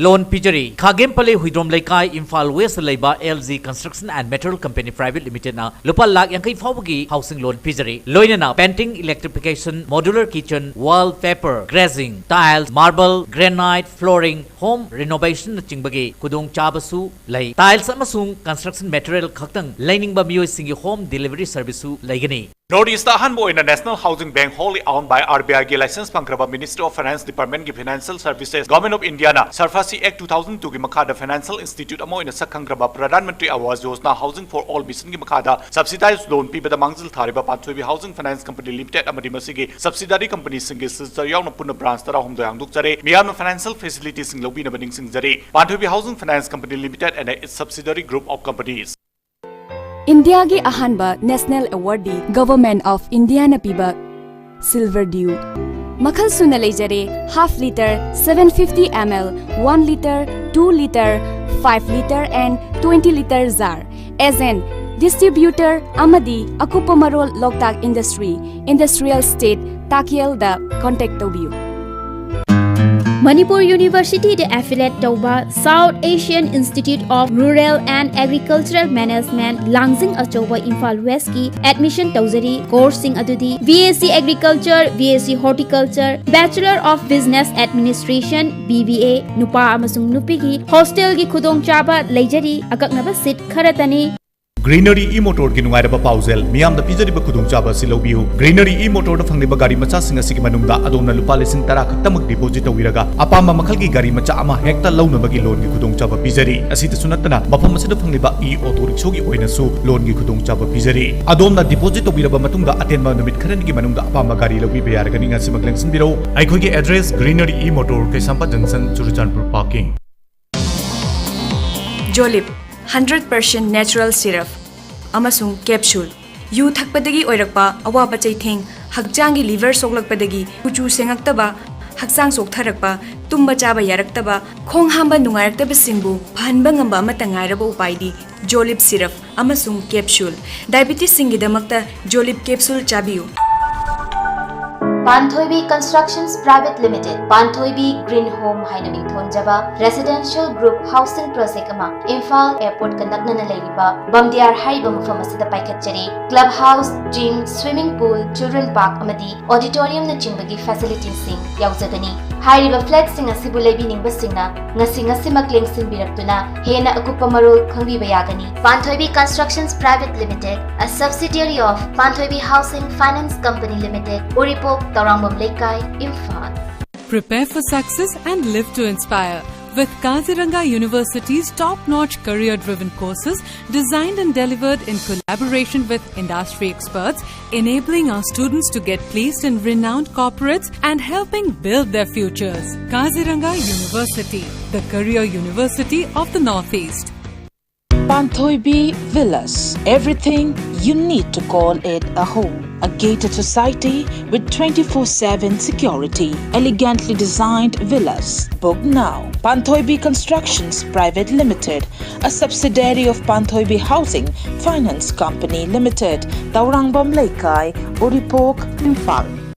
ꯂꯣꯟ ꯄꯤꯖꯔꯤ꯫ ꯈꯥꯒꯦꯝꯄꯜꯂꯤ ꯍꯨꯏꯗ꯭ꯔꯣꯝ ꯂꯩꯀꯥꯏ, Imphal west ꯂꯩꯕ L G Construction and Material Company Private Limited ꯅ ꯂꯨꯄꯥ ꯂꯥꯈ ꯌꯥꯡꯈꯩ ꯐꯥꯎꯕꯒꯤ housing loan ꯄꯤꯖꯔꯤ꯫ ꯂꯣꯏꯅꯅ painting, electrification, modular kitchen, wall paper, glazing, tiles, marble, granite, flooring, home renovation ꯅꯆꯤꯡꯕꯒꯤ ꯈꯨꯗꯣꯡꯆꯥꯕꯁꯨ ꯂꯩ꯫ Tiles ꯑꯃꯁꯨꯡ construction material ꯈꯛꯇꯪ ꯂꯩꯅꯤꯡꯕ ꯃꯤꯑꯣꯏꯁꯤꯡꯒꯤ home delivery service ꯁꯨ ꯂꯩꯒꯅꯤ꯫ North East ꯑꯍꯥꯟꯕ ꯑꯣꯏꯅ National Housing Bank, wholly owned by R B I ꯒꯤ license ꯐꯪꯈ꯭ꯔꯕ Ministry of Finance Department ꯒꯤ Financial Services, Government of India ꯅ SARFAESI Act two thousand two ꯒꯤ ꯃꯈꯥꯗ financial institute ꯑꯃ ꯑꯣꯏꯅ ꯁꯛ ꯈꯪꯈ꯭ꯔꯕ Pradhan Mantri Awas Yojana Housing for All mission ꯒꯤ ꯃꯈꯥꯗ subsidized loan ꯄꯤꯕꯗ ꯃꯥꯡꯖꯤꯜ ꯊꯥꯔꯤꯕ ꯄꯥꯟꯊꯣꯏꯕꯤ Housing Finance Company Limited ꯑꯃꯗꯤ ꯃꯁꯤꯒꯤ subsidiary company ꯁꯤꯡꯒꯤ signature ꯌꯥꯎꯅ ꯄꯨꯟꯅ branch ꯇꯔꯥꯍꯨꯝꯗꯣꯏ ꯍꯥꯡꯗꯣꯛꯆꯔꯦ꯫ ꯃꯤꯌꯥꯝꯅ financial facility ꯁꯤꯡ ꯂꯧꯕꯤꯅꯕ ꯅꯤꯡꯁꯤꯡꯖꯔꯤ꯫ ꯄꯥꯟꯊꯣꯏꯕꯤ Housing Finance Company Limited and its subsidiary group of companies꯫ ꯏꯟꯗꯤꯌꯥꯒꯤ ꯑꯍꯥꯟꯕ national award D Government of India ꯅ ꯄꯤꯕ Silver Dew꯫ ꯃꯈꯜ ꯁꯨꯅ ꯂꯩꯖꯔꯦ: half litre, seven fifty M L, one litre, two litre, five litre and twenty litre jar꯫ Agent, distributor ꯑꯃꯗꯤ ꯑꯀꯨꯞꯄ ꯃꯔꯣꯜ ꯂꯣꯛꯇꯥꯛ Industry, Industrial Estate, ꯇꯥꯀꯦꯜꯗ contact ꯇꯧꯕꯤꯌꯨ꯫ ꯃꯅꯤꯄꯨꯔ ꯌꯨꯅꯤꯚꯔꯁꯤꯇꯤꯗ affiliate ꯇꯧꯕ South Asian Institute of Rural and Agricultural Management, ꯂꯥꯡꯖꯤꯡ ꯑꯆꯧꯕ, ꯏꯝꯐꯥꯜ ꯋꯦꯁꯀꯤ admission ꯇꯧꯖꯔꯤ꯫ Course ꯁꯤꯡ ꯑꯗꯨꯗꯤ B S C Agriculture, B S C Horticulture, Bachelor of Business Administration, B B A, ꯅꯨꯄꯥ ꯑꯃꯁꯨꯡ ꯅꯨꯄꯤꯒꯤ hostel ꯒꯤ ꯈꯨꯗꯣꯡꯆꯥꯕ ꯂꯩꯖꯔꯤ꯫ ꯑꯀꯛꯅꯕ seat ꯈꯔꯇꯅꯤ꯫ Greenery E-Motor ꯒꯤ ꯅꯨꯡꯉꯥꯏꯔꯕ ꯄꯥꯎꯖꯦꯜ, ꯃꯤꯌꯥꯝꯗ ꯄꯤꯖꯔꯤꯕ ꯈꯨꯗꯣꯡꯆꯥꯕ ꯑꯁꯤ ꯂꯧꯕꯤꯌꯨ꯫ Greenery E-Motor ꯗ ꯐꯪꯂꯤꯕ ꯒꯥꯔꯤ ꯃꯆꯥꯁꯤꯡ ꯑꯁꯤꯒꯤ ꯃꯅꯨꯡꯗ ꯑꯗꯣꯝꯅ ꯂꯨꯄꯥ ꯂꯤꯁꯤꯡ ꯇꯔꯥ ꯈꯛꯇꯃꯛ deposit ꯇꯧꯕꯤꯔꯒ ꯑꯄꯥꯝꯕ ꯃꯈꯜꯒꯤ ꯒꯥꯔꯤ ꯃꯆꯥ ꯑꯃ ꯍꯦꯛꯇ ꯂꯧꯅꯕꯒꯤ loan ꯒꯤ ꯈꯨꯗꯣꯡꯆꯥꯕ ꯄꯤꯖꯔꯤ꯫ ꯑꯁꯤꯇꯁꯨ ꯅꯠꯇꯅ ꯃꯐꯝ ꯑꯁꯤꯗ ꯐꯪꯂꯤꯕ E-Auto Rickshaw ꯒꯤ ꯑꯣꯏꯅꯁꯨ loan ꯒꯤ ꯈꯨꯗꯣꯡꯆꯥꯕ ꯄꯤꯖꯔꯤ꯫ ꯑꯗꯣꯝꯅ deposit ꯇꯧꯕꯤꯔꯕ ꯃꯇꯨꯡꯗ ꯑꯇꯦꯟꯕ ꯅꯨꯃꯤꯠ ꯈꯔꯅꯤꯒꯤ ꯃꯅꯨꯡꯗ ꯑꯄꯥꯝꯕ ꯒꯥꯔꯤ ꯂꯧꯕꯤꯕ ꯌꯥꯔꯒꯅꯤ꯫ ꯉꯁꯤꯃꯛ ꯂꯦꯡꯁꯤꯟꯕꯤꯔꯛꯎ꯫ ꯑꯩꯈꯣꯏꯒꯤ address: Greenery E-Motor, ꯀꯩꯁꯥꯝꯄꯥꯠ junction, Churachandpur parking꯫ Jolib, hundred percent natural syrup ꯑꯃꯁꯨꯡ capsule꯫ ꯌꯨ ꯊꯛꯄꯗꯒꯤ ꯑꯣꯏꯔꯛꯄ ꯑꯋꯥꯕ ꯆꯩꯊꯦꯡ, ꯍꯛꯆꯥꯡꯒꯤ liver ꯁꯣꯛꯂꯛꯄꯗꯒꯤ ꯀꯨꯆꯨ ꯁꯦꯡꯉꯛꯇꯕ, ꯍꯛꯆꯥꯡ ꯆꯣꯛꯊꯔꯛꯄ, ꯇꯨꯝꯕ ꯆꯥꯕ ꯌꯥꯔꯛꯇꯕ, ꯈꯣꯡ ꯍꯥꯝꯕ ꯅꯨꯡꯉꯥꯏꯔꯛꯇꯕꯁꯤꯡꯕꯨ ꯐꯍꯟꯕ ꯉꯝꯕ ꯑꯃꯠꯇ ꯉꯥꯏꯔꯕ ꯎꯄꯥꯏꯗꯤ Jolib syrup ꯑꯃꯁꯨꯡ capsule꯫ Diabetes ꯁꯤꯡꯒꯤꯗꯃꯛꯇ Jolib capsule ꯆꯥꯕꯤꯌꯨ꯫ ꯄꯥꯟꯊꯣꯏꯕꯤ Constructions Private Limited, ꯄꯥꯟꯊꯣꯏꯕꯤ Green Home ꯍꯥꯏꯅ ꯃꯤꯡꯊꯣꯟꯖꯕ residential group housing project ꯑꯃ ꯏꯝꯐꯥꯜ airport ꯀ ꯅꯛꯅꯅ ꯂꯩꯔꯤꯕ ꯕꯝꯗꯤꯌꯥꯔ ꯍꯥꯏꯔꯤꯕ ꯃꯐꯝ ꯑꯁꯤꯗ ꯄꯥꯏꯈꯠꯆꯔꯤ꯫ Club house, gym, swimming pool, children park ꯑꯃꯗꯤ auditorium ꯅꯆꯤꯡꯕꯒꯤ facility ꯁꯤꯡ ꯌꯥꯎꯖꯒꯅꯤ꯫ ꯍꯥꯏꯔꯤꯕ flat ꯁꯤꯡ ꯑꯁꯤꯕꯨ ꯂꯩꯕꯤꯅꯤꯡꯕꯁꯤꯡꯅ ꯉꯁꯤ ꯉꯁꯤꯃꯛ ꯂꯦꯡꯁꯤꯟꯕꯤꯔꯛꯇꯨꯅ ꯍꯦꯟꯅ ꯑꯀꯨꯞꯄ ꯃꯔꯣꯜ ꯈꯪꯕꯤꯕ ꯌꯥꯒꯅꯤ꯫ Panthoibi Constructions Private Limited, a subsidiary of Panthoibi Housing Finance Company Limited, Uripok, Taurangmam Leikai, Imphal. Prepare for success and live to inspire with Kaziranga University's top-notch career-driven courses designed and delivered in collaboration with industry experts, enabling our students to get placed in renowned corporates and helping build their futures. Kaziranga University, the career university of the Northeast. Panthoibi Villas, everything you need to call it a home. A gated society with twenty-four seven security. Elegantly designed villas. Book now. Panthoibi Constructions Private Limited, a subsidiary of Panthoibi Housing Finance Company Limited, Taurangmam Leikai, Uripok, Imphal.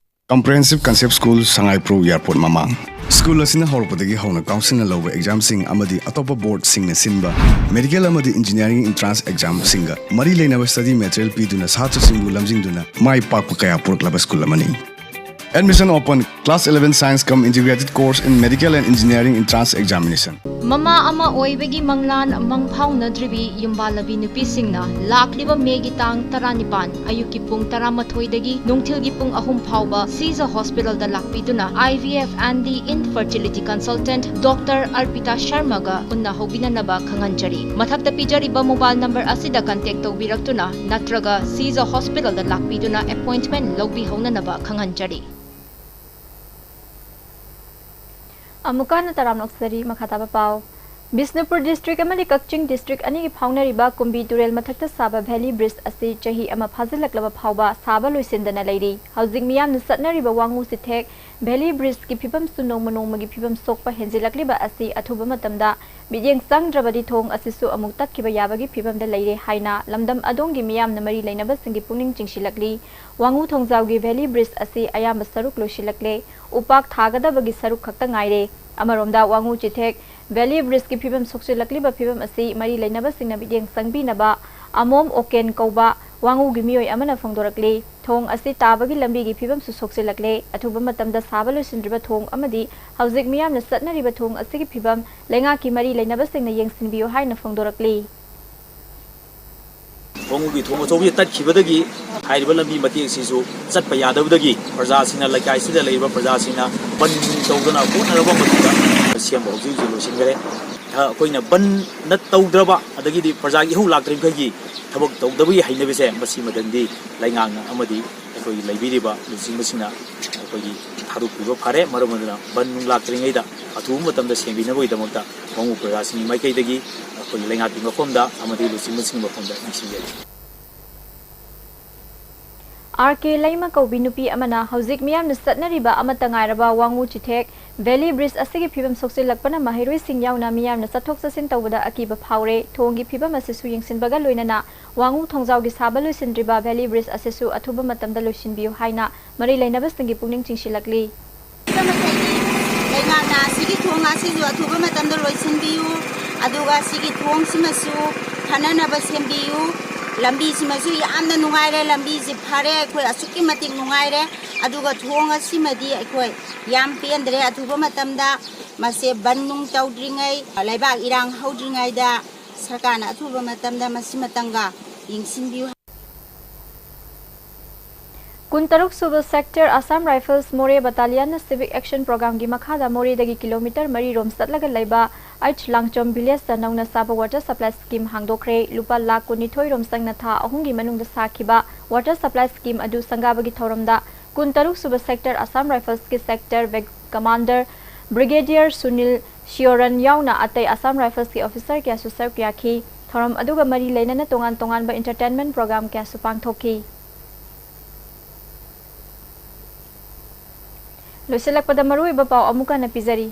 Comprehensive Concept School, ꯁꯉꯥꯏꯄ꯭ꯔꯧ Airport ꯃꯃꯥꯡ꯫ School ꯑꯁꯤꯅ ꯍꯧꯔꯛꯄꯗꯒꯤ ꯍꯧꯅ council ꯅ ꯂꯧꯕ exam ꯁꯤꯡ ꯑꯃꯗꯤ ꯑꯇꯣꯞꯄ board ꯁꯤꯡꯅ ꯁꯤꯟꯕ medical ꯑꯃꯗꯤ engineering entrance exam ꯁꯤꯡꯒ ꯃꯔꯤ ꯂꯩꯅꯕ study material ꯄꯤꯗꯨꯅ ꯁꯥꯇ꯭ꯔꯁꯤꯡꯕꯨ ꯂꯝꯖꯤꯡꯗꯨꯅ ꯃꯥꯏ ꯄꯥꯛꯄ ꯀꯌꯥ ꯄꯨꯔꯛꯂꯕ school ꯑꯃꯅꯤ꯫ Admission open, Class eleven Science cum Integrated Course in Medical and Engineering Entrance Examination. ꯃꯃꯥ ꯑꯃ ꯑꯣꯏꯕꯒꯤ ꯃꯪꯂꯥꯟ ꯃꯪꯐꯥꯎꯅꯗ꯭ꯔꯤꯕꯤ ꯌꯨꯝꯕꯥꯜꯂꯕꯤ ꯅꯨꯄꯤꯁꯤꯡꯅ ꯂꯥꯛꯂꯤꯕ ꯃꯦꯒꯤ ꯇꯥꯡ ꯇꯔꯥꯅꯤꯄꯥꯟ ꯑꯌꯨꯛꯀꯤ ꯄꯨꯡ ꯇꯔꯥꯃꯥꯊꯣꯏꯗꯒꯤ ꯅꯨꯡꯊꯤꯜꯒꯤ ꯄꯨꯡ ꯑꯍꯨꯝ ꯐꯥꯎꯕ ꯁꯤꯖ hospital the ꯂꯥꯛꯄꯤꯗꯨꯅ I V F and the infertility consultant Doctor Arpita Sharma ꯒ ꯎꯅꯍꯧꯕꯤꯅꯅꯕ ꯈꯪꯍꯟꯖꯔꯤ꯫ ꯃꯊꯛꯇ ꯄꯤꯖꯔꯤꯕ mobile number ꯑꯁꯤꯗ contact ꯇꯧꯕꯤꯔꯛꯇꯨꯅ ꯅꯠꯇ꯭ꯔꯒ ꯁꯤꯖ hospital ꯗ ꯂꯥꯛꯄꯤꯗꯨꯅ appointment ꯂꯧꯕꯤꯍꯧꯅꯅꯕ ꯈꯪꯍꯟꯖꯔꯤ꯫ ꯑꯃꯨꯛꯀ ꯍꯟꯅ ꯇꯔꯥꯝꯅ ꯑꯣꯛꯆꯔꯤ꯫ ꯃꯈꯥ ꯇꯥꯕ ꯄꯥꯎ꯫ ꯕꯤꯁꯅꯨꯄꯨꯔ district ꯑꯃꯗꯤ ꯀꯛꯆꯤꯡ district ꯑꯅꯤꯒꯤ ꯐꯥꯎꯅꯔꯤꯕ ꯀꯨꯝꯕꯤ ꯇꯨꯔꯦꯜ ꯃꯊꯛꯇ ꯁꯥꯕ valley bridge ꯑꯁꯤ ꯆꯍꯤ ꯑꯃ ꯐꯥꯖꯤꯜꯂꯛꯂꯕ ꯐꯥꯎꯕ ꯁꯥꯕ ꯂꯣꯏꯁꯤꯟꯗꯅ ꯂꯩꯔꯤ꯫ ꯍꯧꯖꯤꯛ ꯃꯤꯌꯥꯝꯅ ꯆꯠꯅꯔꯤꯕ ꯋꯥꯉꯨ ꯆꯤꯊꯦꯛ ꯚꯦꯂꯤ ꯕ꯭ꯔꯤꯖꯀꯤ ꯐꯤꯕꯝꯁꯨ ꯅꯣꯡꯃ ꯅꯣꯡꯃꯒꯤ ꯐꯤꯕꯝ ꯁꯣꯛꯄ ꯍꯦꯟꯖꯤꯜꯂꯛꯂꯤꯕ ꯑꯁꯤ ꯑꯊꯨꯕ ꯃꯇꯝꯗ ꯃꯤꯠꯌꯦꯡ ꯆꯪꯗ꯭ꯔꯕꯗꯤ ꯊꯣꯡ ꯑꯁꯤꯁꯨ ꯑꯃꯨꯛ ꯇꯠꯈꯤꯕ ꯌꯥꯕꯒꯤ ꯐꯤꯕꯝꯗ ꯂꯩꯔꯦ ꯍꯥꯏꯅ ꯂꯝꯗꯝ ꯑꯗꯣꯝꯒꯤ ꯃꯤꯌꯥꯝꯅ ꯃꯔꯤ ꯂꯩꯅꯕꯁꯤꯡꯒꯤ ꯄꯨꯛꯅꯤꯡ ꯆꯤꯡꯁꯤꯜꯂꯛꯂꯤ꯫ ꯋꯥꯉꯨ ꯊꯣꯡꯖꯥꯎꯒꯤ ꯚꯦꯂꯤ ꯕ꯭ꯔꯤꯖ ꯑꯁꯤ ꯑꯌꯥꯝꯕ ꯁꯔꯨꯛ ꯂꯣꯏꯁꯤꯜꯂꯛꯂꯦ꯫ ꯎꯄꯥꯛ ꯊꯥꯒꯗꯕꯒꯤ ꯁꯔꯨꯛ ꯈꯛꯇ ꯉꯥꯏꯔꯦ꯫ ꯑꯃꯔꯣꯝꯗ ꯋꯥꯉꯨ ꯆꯤꯊꯦꯛ ꯚꯦꯂꯤ ꯕ꯭ꯔꯤꯖꯀꯤ ꯐꯤꯕꯝ ꯁꯣꯛꯆꯤꯜꯂꯛꯂꯤꯕ ꯐꯤꯕꯝ ꯑꯁꯤ ꯃꯔꯤ ꯂꯩꯅꯕꯁꯤꯡꯅ ꯃꯤꯠꯌꯦꯡ ꯆꯪꯕꯤꯅꯕ ꯑꯃꯣꯝ ꯑꯣꯀꯦꯟ ꯀꯧꯕ ꯋꯥꯉꯨꯒꯤ ꯃꯤꯑꯣꯏ ꯑꯃꯅ ꯐꯣꯡꯗꯣꯔꯛꯂꯤ꯫ ꯊꯣꯡ ꯑꯁꯤ ꯇꯥꯕꯒꯤ ꯂꯝꯕꯤꯒꯤ ꯐꯤꯕꯝꯁꯨ ꯁꯣꯛꯆꯤꯜꯂꯛꯂꯦ꯫ ꯑꯊꯨꯕ ꯃꯇꯝꯗ ꯁꯥꯕ ꯂꯣꯏꯁꯤꯟꯗ꯭ꯔꯤꯕ ꯊꯣꯡ ꯑꯃꯗꯤ ꯍꯧꯖꯤꯛ ꯃꯤꯌꯥꯝꯅ ꯆꯠꯅꯔꯤꯕ ꯊꯣꯡ ꯑꯁꯤꯒꯤ ꯐꯤꯕꯝ ꯂꯩꯉꯥꯛꯀꯤ ꯃꯔꯤ ꯂꯩꯅꯕꯁꯤꯡꯅ ꯌꯦꯡꯁꯤꯟꯕꯤꯌꯨ ꯍꯥꯏꯅ ꯐꯣꯡꯗꯣꯔꯛꯂꯤ꯫ ꯋꯥꯉꯨꯒꯤ ꯊꯣꯡ ꯑꯆꯧꯕꯁꯤ ꯇꯠꯈꯤꯕꯗꯒꯤ ꯍꯥꯏꯔꯤꯕ ꯂꯝꯕꯤ ꯃꯇꯦꯛꯁꯤꯁꯨ ꯆꯠꯄ ꯌꯥꯗꯕꯗꯒꯤ ꯄ꯭ꯔꯖꯥꯁꯤꯡꯅ, ꯂꯩꯀꯥꯏꯁꯤꯗ ꯂꯩꯔꯤꯕ ꯄ꯭ꯔꯖꯥꯁꯤꯡꯅ ꯕꯟ ꯇꯧꯗꯅ ꯍꯣꯠꯅꯔꯕ ꯃꯇꯨꯡꯗ ꯁꯦꯝꯕ ꯍꯧꯖꯤꯛ ꯍꯧꯖꯤꯛ ꯂꯣꯏꯁꯤꯟꯈꯔꯦ꯫ ꯑꯩꯈꯣꯏꯅ ꯕꯟ ꯅ ꯇꯧꯗ꯭ꯔꯕ, ꯑꯗꯒꯤꯗꯤ ꯄ꯭ꯔꯖꯥꯒꯤ ꯏꯍꯧ ꯂꯥꯛꯇ꯭ꯔꯤꯕ ꯃꯈꯩꯒꯤ ꯊꯕꯛ ꯇꯧꯗꯕꯒꯤ ꯍꯩꯅꯕꯤꯁꯦ ꯃꯁꯤꯃꯗꯪꯗꯤ ꯂꯩꯉꯥꯛꯅ ꯑꯃꯗꯤ ꯑꯩꯈꯣꯏꯒꯤ ꯂꯩꯕꯤꯔꯤꯕ ꯂꯨꯆꯤꯡꯕꯁꯤꯡꯅ ꯑꯩꯈꯣꯏꯒꯤ ꯊꯥꯗꯣꯛꯄꯤꯕ ꯐꯔꯦ꯫ ꯃꯔꯝ ꯑꯗꯨꯅ ꯕꯟ ꯅꯨꯡ ꯂꯥꯛꯇ꯭ꯔꯤꯉꯩꯗ ꯑꯊꯨꯕ ꯃꯇꯝꯗ ꯁꯦꯝꯕꯤꯅꯕꯒꯤꯗꯃꯛꯇ ꯋꯥꯉꯨ ꯄ꯭ꯔꯖꯥꯁꯤꯡꯒꯤ ꯃꯥꯏꯀꯩꯗꯒꯤ ꯑꯩꯈꯣꯏꯒꯤ ꯂꯩꯉꯥꯛꯀꯤ ꯃꯐꯝꯗ ꯑꯃꯗꯤ ꯂꯨꯆꯤꯡꯕꯁꯤꯡꯒꯤ ꯃꯐꯝꯗ ꯅꯤꯡꯁꯤꯡꯖꯔꯤ꯫ ꯑꯥꯔ ꯀꯦ ꯂꯩꯃ ꯀꯧꯕꯤ ꯅꯨꯄꯤ ꯑꯃꯅ ꯍꯧꯖꯤꯛ ꯃꯤꯌꯥꯝꯅ ꯆꯠꯅꯔꯤꯕ ꯑꯃꯠꯇ ꯉꯥꯏꯔꯕ ꯋꯥꯉꯨ ꯆꯤꯊꯦꯛ ꯚꯦꯂꯤ ꯕ꯭ꯔꯤꯖ ꯑꯁꯤꯒꯤ ꯐꯤꯕꯝ ꯁꯣꯛꯆꯤꯜꯂꯛꯄꯅ ꯃꯍꯩꯔꯣꯏꯁꯤꯡ ꯌꯥꯎꯅ ꯃꯤꯌꯥꯝꯅ ꯆꯠꯊꯣꯛ ꯆꯠꯁꯤꯟ ꯇꯧꯕꯗ ꯑꯀꯤꯕ ꯐꯥꯎꯔꯦ꯫ ꯊꯣꯡꯒꯤ ꯐꯤꯕꯝ ꯑꯁꯤꯁꯨ ꯌꯦꯡꯁꯤꯟꯕꯒ ꯂꯣꯏꯅꯅ ꯋꯥꯉꯨ ꯊꯣꯡꯖꯥꯎꯒꯤ ꯁꯥꯕ ꯂꯣꯏꯁꯤꯟꯗ꯭ꯔꯤꯕ ꯚꯦꯂꯤ ꯕ꯭ꯔꯤꯖ ꯑꯁꯤꯁꯨ ꯑꯊꯨꯕ ꯃꯇꯝꯗ ꯂꯣꯏꯁꯤꯟꯕꯤꯌꯨ ꯍꯥꯏꯅ ꯃꯔꯤ ꯂꯩꯅꯕꯁꯤꯡꯒꯤ ꯄꯨꯛꯅꯤꯡ ꯆꯤꯡꯁꯤꯜꯂꯛꯂꯤ꯫ ꯂꯩꯉꯥꯛꯅ ꯑꯁꯤꯒꯤ ꯊꯣꯡ ꯑꯁꯤꯁꯨ ꯑꯊꯨꯕ ꯃꯇꯝꯗ ꯂꯣꯏꯁꯤꯟꯕꯤꯌꯨ, ꯑꯗꯨꯒ ꯁꯤꯒꯤ ꯊꯣꯡꯁꯤꯃꯁꯨ ꯐꯅꯅꯕ ꯁꯦꯝꯕꯤꯌꯨ꯫ ꯂꯝꯕꯤꯁꯤꯃꯁꯨ ꯌꯥꯝꯅ ꯅꯨꯡꯉꯥꯏꯔꯦ, ꯂꯝꯕꯤꯁꯤ ꯐꯔꯦ, ꯑꯩꯈꯣꯏ ꯑꯁꯨꯛꯀꯤ ꯃꯇꯤꯛ ꯅꯨꯡꯉꯥꯏꯔꯦ꯫ ꯑꯗꯨꯒ ꯊꯣꯡ ꯑꯁꯤꯃꯗꯤ ꯑꯩꯈꯣꯏ ꯌꯥꯝ ꯄꯦꯟꯗ꯭ꯔꯦ꯫ ꯑꯊꯨꯕ ꯃꯇꯝꯗ ꯃꯁꯦ ꯕꯟ ꯅꯨꯡ ꯇꯧꯗ꯭ꯔꯤꯉꯩ, ꯂꯩꯕꯥꯛ ꯏꯔꯥꯡ ꯍꯧꯗ꯭ꯔꯤꯉꯩꯗ ꯁꯔꯀꯥꯔꯅ ꯑꯊꯨꯕ ꯃꯇꯝꯗ ꯃꯁꯤꯃꯇꯪꯒ ꯌꯦꯡꯁꯤꯟꯕꯤꯌꯨ꯫ ꯀꯨꯟꯇꯔꯨꯛ ꯁꯨꯕ ꯁꯦꯛꯇꯔ ꯑꯁꯥꯝ ꯔꯥꯏꯐꯜꯁ ꯃꯣꯔꯦ ꯕꯇꯥꯂꯤꯌꯟꯅ ꯁꯤꯚꯤꯛ ꯑꯦꯛꯁꯟ ꯄ꯭ꯔꯣꯒ꯭ꯔꯥꯝꯒꯤ ꯃꯈꯥꯗ ꯃꯣꯔꯦꯗꯒꯤ ꯀꯤꯂꯣꯃꯤꯇꯔ ꯃꯔꯤ ꯔꯣꯝ ꯆꯠꯂꯒ ꯂꯩꯕ ꯑꯩꯆ ꯂꯥꯡꯆꯣꯝ ꯚꯤꯂꯦꯖꯇ ꯅꯧꯅ ꯁꯥꯕ ꯋꯥꯇꯔ ꯁꯄ꯭ꯂꯥꯏ ꯁ꯭ꯀꯤꯝ ꯍꯥꯡꯗꯣꯛꯈ꯭ꯔꯦ꯫ ꯂꯨꯄꯥ ꯂꯥꯈ ꯀꯨꯟꯅꯤꯊꯣꯏ ꯔꯣꯝ ꯆꯪꯅ ꯊꯥ ꯑꯍꯨꯝꯒꯤ ꯃꯅꯨꯡꯗ ꯁꯥꯈꯤꯕ ꯋꯥꯇꯔ ꯁꯄ꯭ꯂꯥꯏ ꯁ꯭ꯀꯤꯝ ꯑꯗꯨ ꯁꯪꯒꯥꯕꯒꯤ ꯊꯧꯔꯝꯗ ꯀꯨꯟꯇꯔꯨꯛ ꯁꯨꯕ ꯁꯦꯛꯇꯔ ꯑꯁꯥꯝ ꯔꯥꯏꯐꯜꯁꯀꯤ ꯁꯦꯛꯇꯔ ꯕꯦ-, ꯀꯃꯥꯟꯗꯔ ꯕ꯭ꯔꯤꯒꯦꯗꯤꯌꯔ ꯁꯨꯅꯤꯜ ꯁꯤꯌꯣꯔꯟ ꯌꯥꯎꯅ ꯑꯇꯩ ꯑꯁꯥꯝ ꯔꯥꯏꯐꯜꯁꯀꯤ ꯑꯣꯐꯤꯁꯔ ꯀꯌꯥꯁꯨ ꯁꯔꯨꯛ ꯌꯥꯈꯤ꯫ ꯊꯧꯔꯝ ꯑꯗꯨꯒ ꯃꯔꯤ ꯂꯩꯅꯅ ꯇꯣꯉꯥꯟ ꯇꯣꯉꯥꯟꯕ ꯏꯟꯇꯔꯇꯦꯟꯃꯦꯟ ꯄ꯭ꯔꯣꯒ꯭ꯔꯥꯝ ꯀꯌꯥꯁꯨ ꯄꯥꯡꯊꯣꯛꯈꯤ꯫ ꯂꯣꯏꯁꯤꯜꯂꯛꯄꯗ ꯃꯔꯨꯑꯣꯏꯕ ꯄꯥꯎ ꯑꯃꯨꯛꯀ ꯍꯟꯅ ꯄꯤꯖꯔꯤ꯫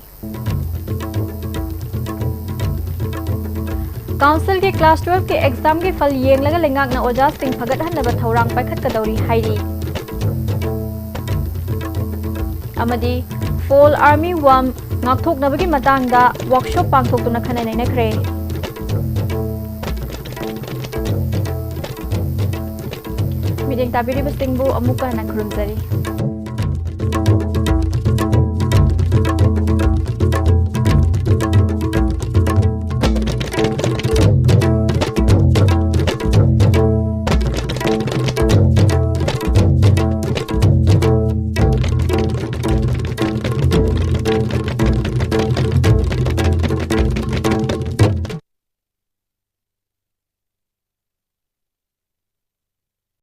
ꯀꯥꯎꯟꯁꯤꯜꯒꯤ ꯀ꯭ꯂꯥꯁ ꯇꯨꯋꯦꯜꯐꯀꯤ ꯑꯦꯛꯖꯥꯝꯒꯤ ꯐꯜ ꯌꯦꯡꯂꯒ ꯂꯩꯉꯥꯛꯅ ꯑꯣꯖꯥꯁꯤꯡ ꯐꯒꯠꯍꯟꯅꯕ ꯊꯧꯔꯥꯡ ꯄꯥꯏꯈꯠꯀꯗꯧꯔꯤ ꯍꯥꯏꯔꯤ꯫ ꯑꯃꯗꯤ ꯐꯣꯜ ꯑꯥꯔꯃꯤ ꯋꯥꯔꯝ ꯉꯥꯛꯊꯣꯛꯅꯕꯒꯤ ꯃꯇꯥꯡꯗ ꯋꯥꯔꯛꯁꯣꯞ ꯄꯥꯡꯊꯣꯛꯇꯨꯅ ꯈꯟꯅ ꯅꯩꯅꯈ꯭ꯔꯦ꯫ ꯃꯤꯠꯌꯦꯡ ꯇꯥꯕꯤꯔꯤꯕꯁꯤꯡꯕꯨ ꯑꯃꯨꯛꯀ ꯍꯟꯅ ꯈꯨꯔꯨꯝꯖꯔꯤ꯫